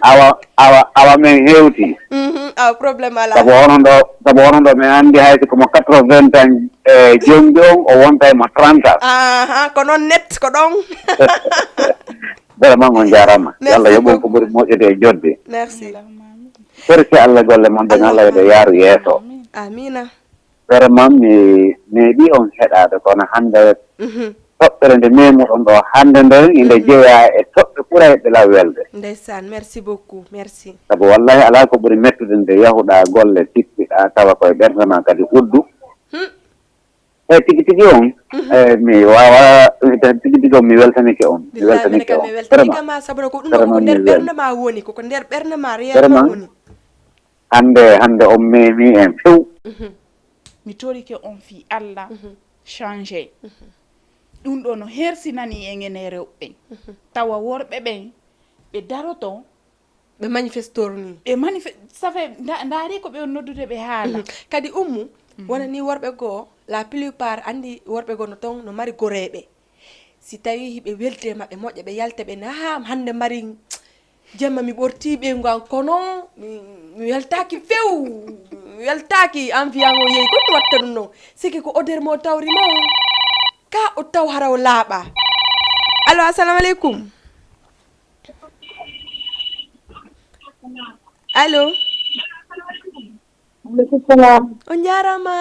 Awa, awa, awa men hewti. Mhm, awa problème ala. Sabu onon ɗo, sabu onon ɗo mi andi hay si ko mo quatre-vingts ans, e, jombi on, o wonta e mo trente ans. Aha, ko non net, ko ɗon. Vraiment, on jaaraama. Merci beaucoup. Yo Allah yoɓ on ko ɓuri moƴƴude e jodde. Merci. Allahumma amin. Merci Allah, golle mon ɗen, Allah yo ɗe yaaru yeeso. Amina. Vraiment, mi meeɗi on heɗaade, kono hannde, mhm, toɓɓere nde memuɗon ɗo hannde nden, inde, mhm, jeyaa e toɓɓe ɓurayɗe law welde. Ndeysaan, merci beaucoup, merci. Sabu wallahi alaa ko ɓuri mettude nde yahuɗaa golle, tippiɗaa, tawa koye ɓernde ma kadi uddu. Hmm. E tigi tigi on, mhm, e mi wawa, e tigi tigi on, mi weltanike on. Mi billahi, weltanike minen kam on. Mi weltanike. Vraiment. Ma, sabu ko ɗum ɗo, vraiment, ko nder ɓernde ma woni, ko ko nder ɓernde ma réellement woni. Vraiment. Hannde, hannde on memi en few. Mhm. Mi torike on fii Allah, mhm, change. Mhm. Ɗum ɗo no hersinani en enen rewɓe ɓen. Mhm. Tawa worɓe ɓen, ɓe daroto, ɓe manifestor ni. Ɓe manife-, ça fait, nda-, ndaari ko ɓe on noddude ɓe haala. Mhm. Kadi ummu, mhm, wona ni worɓe goo, la plupart anndi worɓe goo no toon no mari goreeɓe. Si tawii hiɓe weldi e maɓɓe moƴƴa, ɓe yalta ɓe na, "Haa hannde mari jemma mi ɓortii ɓeyngu an, kono mi, mi weltaaki few, mi weltaaki, envie an o yehi, ko mi watta ɗum noon?" Sike ko odeur mo tawri mo, ka o taw hara o laaɓa. Allo, assalamu aleykum. Allo. Aleykum salam. On jaaraama.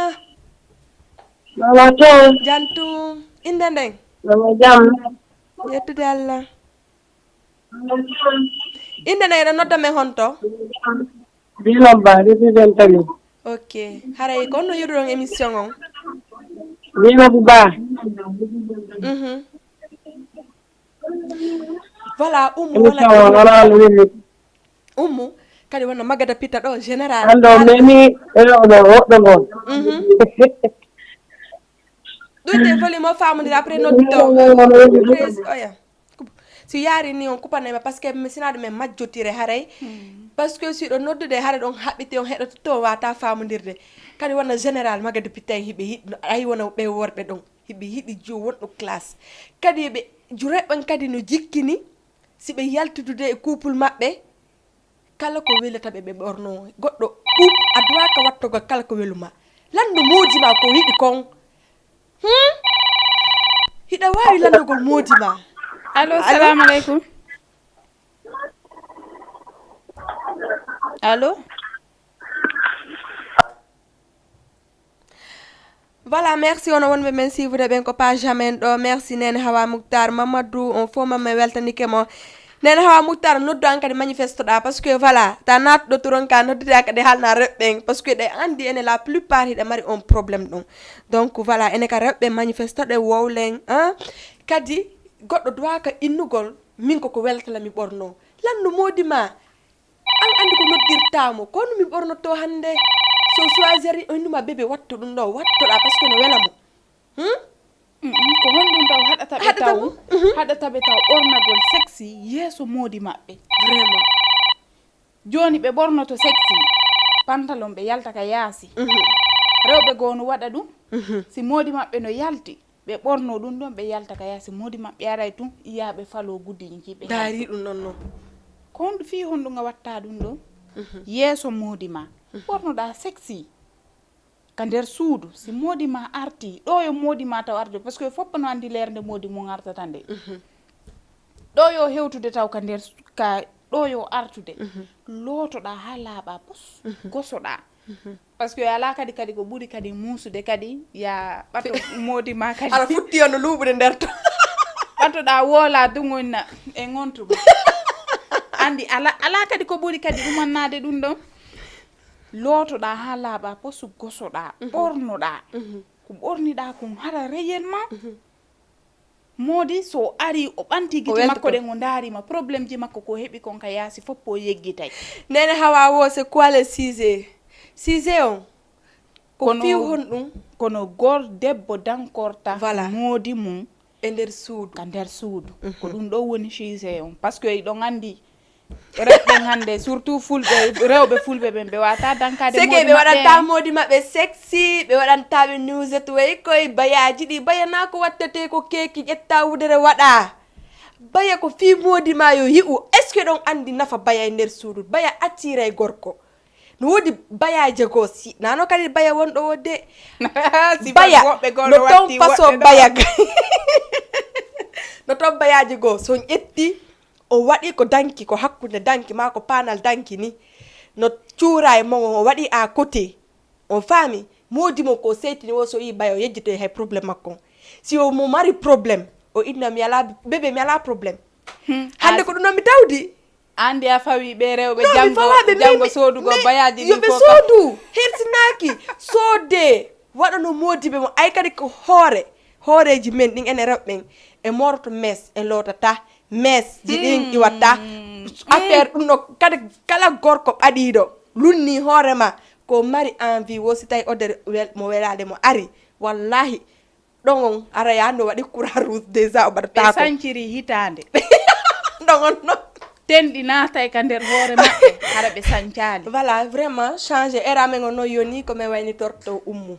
Mama to. Jantum. Innde nden? Mama jam. Yettude Allah. Innde nden, eɗo nodda men honto? Bilamba, resident tali. Ok. Haray ko honno yiɗuɗon émission on? Bilamba ba. Mhm. Voilà, Ummu Émission wona wala no weli. Ummu kadi wona Magada Pita ɗo général. Ando memi elo ɗo woɗɗo ngo. Mhm. Ɗum de volume o famondira après nodduto. Prési- oya. Kup- Si yaari ni on kupanay ma parce que mi sina ɗum en majjotire haray. Parce que si ɗo noddude haray ɗon haɓɓiti on heɗoto to wata famondirde. Kadi wona général Magada Pita en hiɓe yiɗ ay wona ɓe worɓe ɗon. Hiɓe yiɗi jo wonɗo classe. Kadi ɓe jureɓɓen kadi no jikkini si ɓe yaltudude e couple maɓɓe. Kala ko welata ɓe ɓe ɓorno goɗɗo kuup a duwaka wattogol kala ko weluma. Lanno moodi ma ko yiɗi kon. Hmm? Hiɗa waawi lannogol moodi ma. Allo, salamu aleykum. Allo. Voilà, merci on wonɓe men suivre ɓen ko page amen ɗo. Merci Nene Hawa Moutar Mamadou, on fof mamma weltanike mo. Nene Hawa Moutar, noddu an kadi manifesto ɗa parce que voilà ta natɗo turon ka noddude an kadi halna rewɓe ɓen parce que ɗe andi ene la plupart hiɗa mari on problème ɗum. Donc voilà, ene ka rewɓe manifesto ɗe wowlen hein. Kadi goɗɗo duwaka innugol min koko welata la mi ɓorno. Lanno moodi ma. An andi ko noddirtamo kono mi ɓornoto hande so choisir innuma bebe watto ɗum ɗo wattoɗa parce que no wela mo. Hmm? Mm, mm, ko honɗum taw haɗata ɓe Haɗata taw mo? Mhm. Haɗata ɓe taw ɓornagol sexy yeeso moodi maɓɓe? Vraiment. Jooni ɓe ɓornoto sexy pantalon ɓe yalta ka yaasi. Mhm. Rewɓe goo no waɗa ɗum. Mhm. Si moodi maɓɓe no yalti ɓe ɓorno ɗum ɗon ɓe yalta ka yaasi, moodi maɓɓe aray tun iyaɓe falo guddi ɗin kiɓe. Daari ɗum noon noon. Ko honɗum fii honɗum a watta ɗum ɗo? Yeeso moodi ma ɓornoɗa sexy ka nder suudu. Si moodi ma arti ɗo yo moodi ma taw arde parce que foppa no andi lernde moodi mum artata nde. Ɗo yo hewtude taw ka nder su- ka ɗo yo artude. Lootoɗa ha laaɓa pos gosoɗa. Parce que ala kadi kadi ko ɓuri kadi muusude kadi ya ɓato moodi ma kadi. Aɗa futti on no luuɓude nder to. Ɓatoɗa woola duŋoyna e ŋontuma. Andi ala ala kadi ko ɓuri kadi ɗumannade ɗum ɗon. Lootoɗa ha laaɓa posu gosoɗa ɓornoɗa. Ko ɓorniɗa kon hara réellement. Moodi so o ari o ɓanti gite welta makko kon. Ɗen o ndaarima problème ji makko ko heɓi kon ka yaasi fof o yeggitay. Nene Hawa wo c'est quoi le sujet? Sujet on ko Kono- fiw honɗum? Kono gor debbo dankorta Voilà. Moodi mum E nder suudu. Ka nder suudu. Ko ɗum ɗo woni sujet on parce que iɗon andi rewɓe hannde surtout fulɓe rewɓe fulɓe ɓen ɓe wata dankade. Seke ɓe waɗanta moodi maɓɓe sexy ɓe waɗanta ɓe nuset way koye bayaji ɗi baya na ko wattete ko keeki ƴetta wudere waɗa. Baya ko fii moodi ma yo yi'u est ce que ɗon andi nafa baya e nder suudu baya attira e gorko. No woodi bayaje goo si nano kadi baya wonɗo wodde. Baya no ton façon baya. No ton bayaji goo so on ƴetti o waɗi ko danki ko hakkunde danki ma ko panal danki ni. No cuura e mon o waɗi à côté. On faami moodi mon ko seytini o so yi baya o yejjitoy hay problème makko on. Si o mo mari problème o inna mi ala bébé mi ala problème. Hande ko ɗum non mi tawdi. Andi a fawi ɓe rewɓe Non, mi jango fawaɓe, mi- jango mi- sodugo mi- bayaji yo ɗin ɓe fof ka- Sodu hersinaki soode waɗano modiɓe mo ay kadi ko hoore hooreji men ɗin ene rewɓe ɓen ɓe moroto mes ɓe lotata mes ji ɗin ɗi watta affaire ɗum ɗo kadi kala gorko ɓaɗiɗo lunni hoore ma ko mari envie wo si tawi odere wel- mo welade mo ari wallahi ɗon on ara ya no waɗi courant rouge déjà o ɓe ɓaɗatako sanciri hitande. Ɗon on non. Tenɗi naatay ka nder hoore maɓɓe hara ɓe sancali. Voilà vraiment changé era men on no yoni ko men waynitorto Ummu.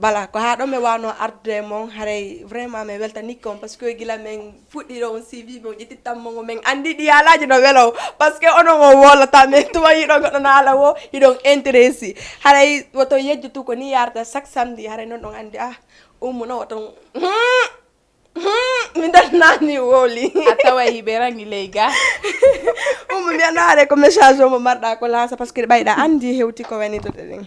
Voilà ko ha ɗo mi wano ardude e mon haray vraiment mi weltanike on parce que gila min fuɗɗi ɗo on suivi mon ƴetti tammo ngo min andi ɗi haalaji no welo parce que onon on wolata min tuma yiɗon goɗɗo no haala wo hiɗon intéressé haray woto yejjutu ko ni yarata chaque samedi haray non ɗon andi ah Ummu no woton hmm. Hmm, mi darnani woli. A taway hiɓe rangi ley ga. Umma mi annaare ko message o mo marɗa ko lansa, parce que ɓayɗa andi hewti ko wani to ɗen.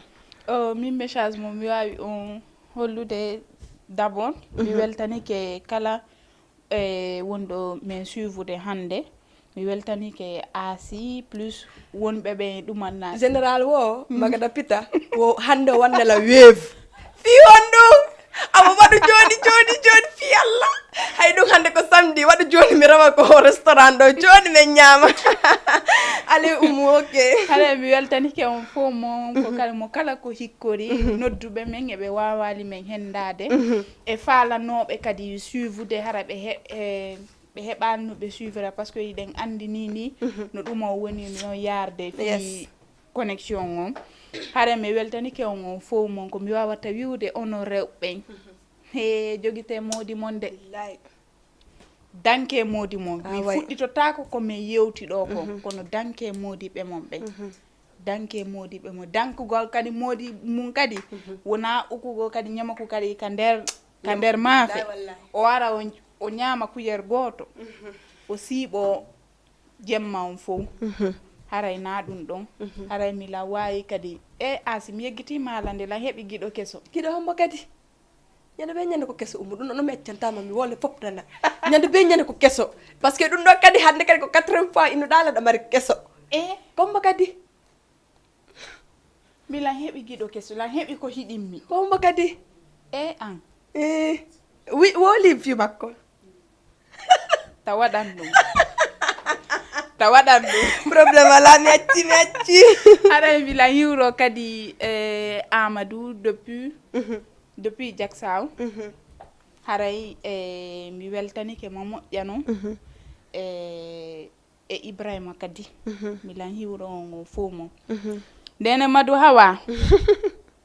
O min message mo mi wawi on hollude, d'abord mi weltanike kala e wonɗo min suivude hannde. Mi weltanike Asi plus wonɓe ɓe ɗumanna. Général wo magada pita wo hannde wonde la weev. Fi honɗum? Amo waɗu joni joni joni fi Allah. Hay ɗum hannde ko samedi, waɗu joni mi rewa ko restaurant ɗo joni min ñaama. Ale umu. Ok. Hare mi weltanike on fof mon ko kala mo kala ko hikkori nodduɓe men eɓe wawali men hendade e faalanoɓe kadi suivude hara ɓe he- e ɓe heɓani no ɓe suivra parce que hiɗen andi ni ni no ɗum o woni no yarde fi connexion on. Hare mi weltanike on on fof mon ko mi wawata wiwde ono rewɓen. He jogite modi mon de. Danke modi mon mi fuɗɗitotako ko min yewti ɗo ko kono danke modiɓe mon ɓen. Danke modiɓe mon dankugol kadi modi mum kadi wona ukugol kadi ñamaku kadi ka nder ka nder maafe. O ara o o ñaama kuyere gooto o siiɓo jemma on fof. Haray na ɗum ɗon. Haray mi lan waawi kadi e asi mi yeggitii maalande lan heɓi giɗo keso. Giɗo hombo kadi? Ñande ɓe ñande ko keso ummu ɗum ɗon mi accantama mi wole fop nana. Ñande ɓe ñande ko keso. Parce que ɗum ɗon kadi hannde kadi ko quatrième fois ino ɗaala ɗa mari keso. E hombo kadi? Mi lan heɓi giɗo keso lan heɓi ko hiɗimmi. Hombo kadi? E an. E wi woli fi makko. Ta waɗan ɗum. Ta waɗan ɗum. Problème ala mi acci mi acci. Haray mi lan hiwro kadi e amadou depuis depuis jaksaw. Haray e mi weltanike ma moƴƴano. E e ibrahima kadi. Milan hiwro ngo fof mo. Ndene madu hawa.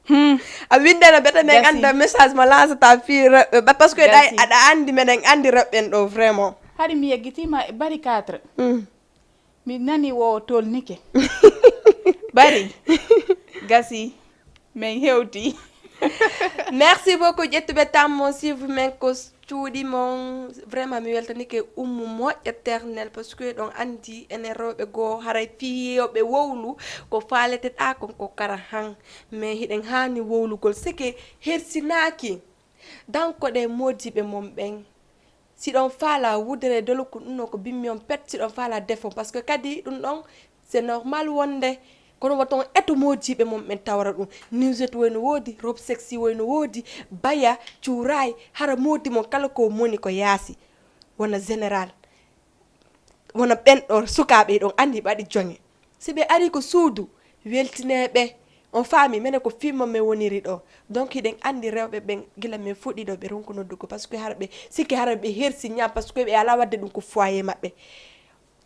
Hmm. A windana bete men anda message mo lancata fi rewɓe ba parce que ɗay aɗa andi menen andi rewɓen ɗo vraiment. Hari mi yeggitima e bari quatre. Mi nani wo tolnike. Bari gasi. Min hewti. Merci beaucoup ƴettuɓe tammo suivre men ko cuuɗi mon. Vraiment mi weltanike ummu moƴƴa ternel parce que ɗon andi enen rewɓe goo haray fiyoɓe wowlu ko faalete ɗa kon ko kara han. Mais hiɗen hani wowlugol seke hersinaki. Danko ɗe modiɓe mon ɓen. Siɗon faala wudere dolku ɗum ɗon ko bimmi on pet siɗon faala defo parce que kadi ɗum ɗon c'est normal wonde kono wata on eto moodiɓe mon ɓen tawra ɗum. Newset woyno woodi, rob sexy woyno woodi, baya, cuuray. Hara moodi mon kala ko moni ko yaasi wona général. Wona ɓen ɗo sukaaɓe ɗon andi ɓaɗi joŋe. Si ɓe ari ko suudu weltineɓe. On faami mene ko fimma men woniri ɗo. Donc hiɗen andi rewɓe ɓen gila men fuɗɗi ɗo ɓe ronku noddugo parce que hara ɓe sikki hara ɓe hersi ñaam parce que ɓe ala wadde ɗum ko foyer maɓɓe.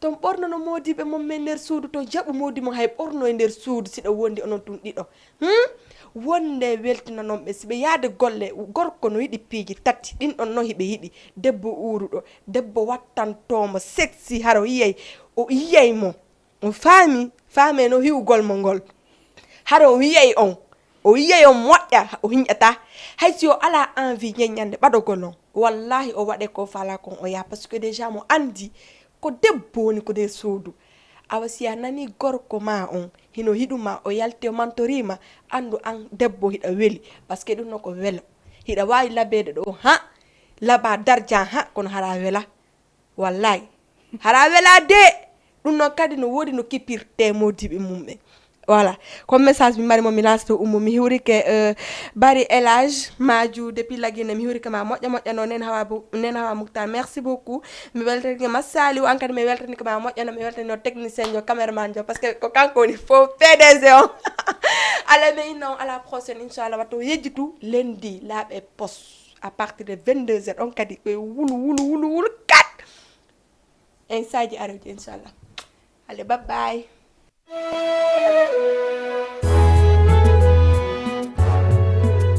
Ton ɓornono modiɓe mon men nder suudu ton jaɓu modi mon hay ɓorno e nder suudu siɗo wondi onon tun ɗiɗo. Hmm? Wonde weltinanon ɓe siɓe yaade golle gorko no yiɗi piiji tati ɗin ɗon no hiɓe yiɗi. Debbo uuruɗo debbo wattantomo sexy hara o yiyay o yiyay mo. On faami faame no hiwgol mo ngol. Hara o yiyay on o yiyay on moƴƴa o hiñƴata. Hay si o ala envie ñeññande ɓaɗogol on wallahi o waɗe ko fala kon o yaha parce que déjà mo andi ko debbo woni ko nder suudu. Awa si a nani gorko ma on hino hiɗuma o yalti o mantorima andu an debbo hiɗa weli. Parce que ɗum no ko welo hiɗa wawi labeede ɗo ha laba darja ha kono hara wela. Wallay hara wela de. Ɗum noon kadi no woodi no kipirte modiɓe mum ɓe. Voilà. Ko message mi mari mo mi lancete ummo mi hiwrike euh, bari elage maju depuis lagine mi hiwrike ma moƴƴa moƴƴa no nen hawa nen hawa mukta merci beaucoup. Mi weltanike ma saliw an kadi mi weltanike ma moƴƴa no mi weltanino technicien jo cameraman jo parce que ko kanko woni fo pdg on. Ala mi inna on ala prochaine inchallah watto yejjitu lendi laaɓe pos à partir de vingt-deux heures on kadi ɓe wulu wulu wulu wulu kat. En saji aroji inchallah. Allez bye bye.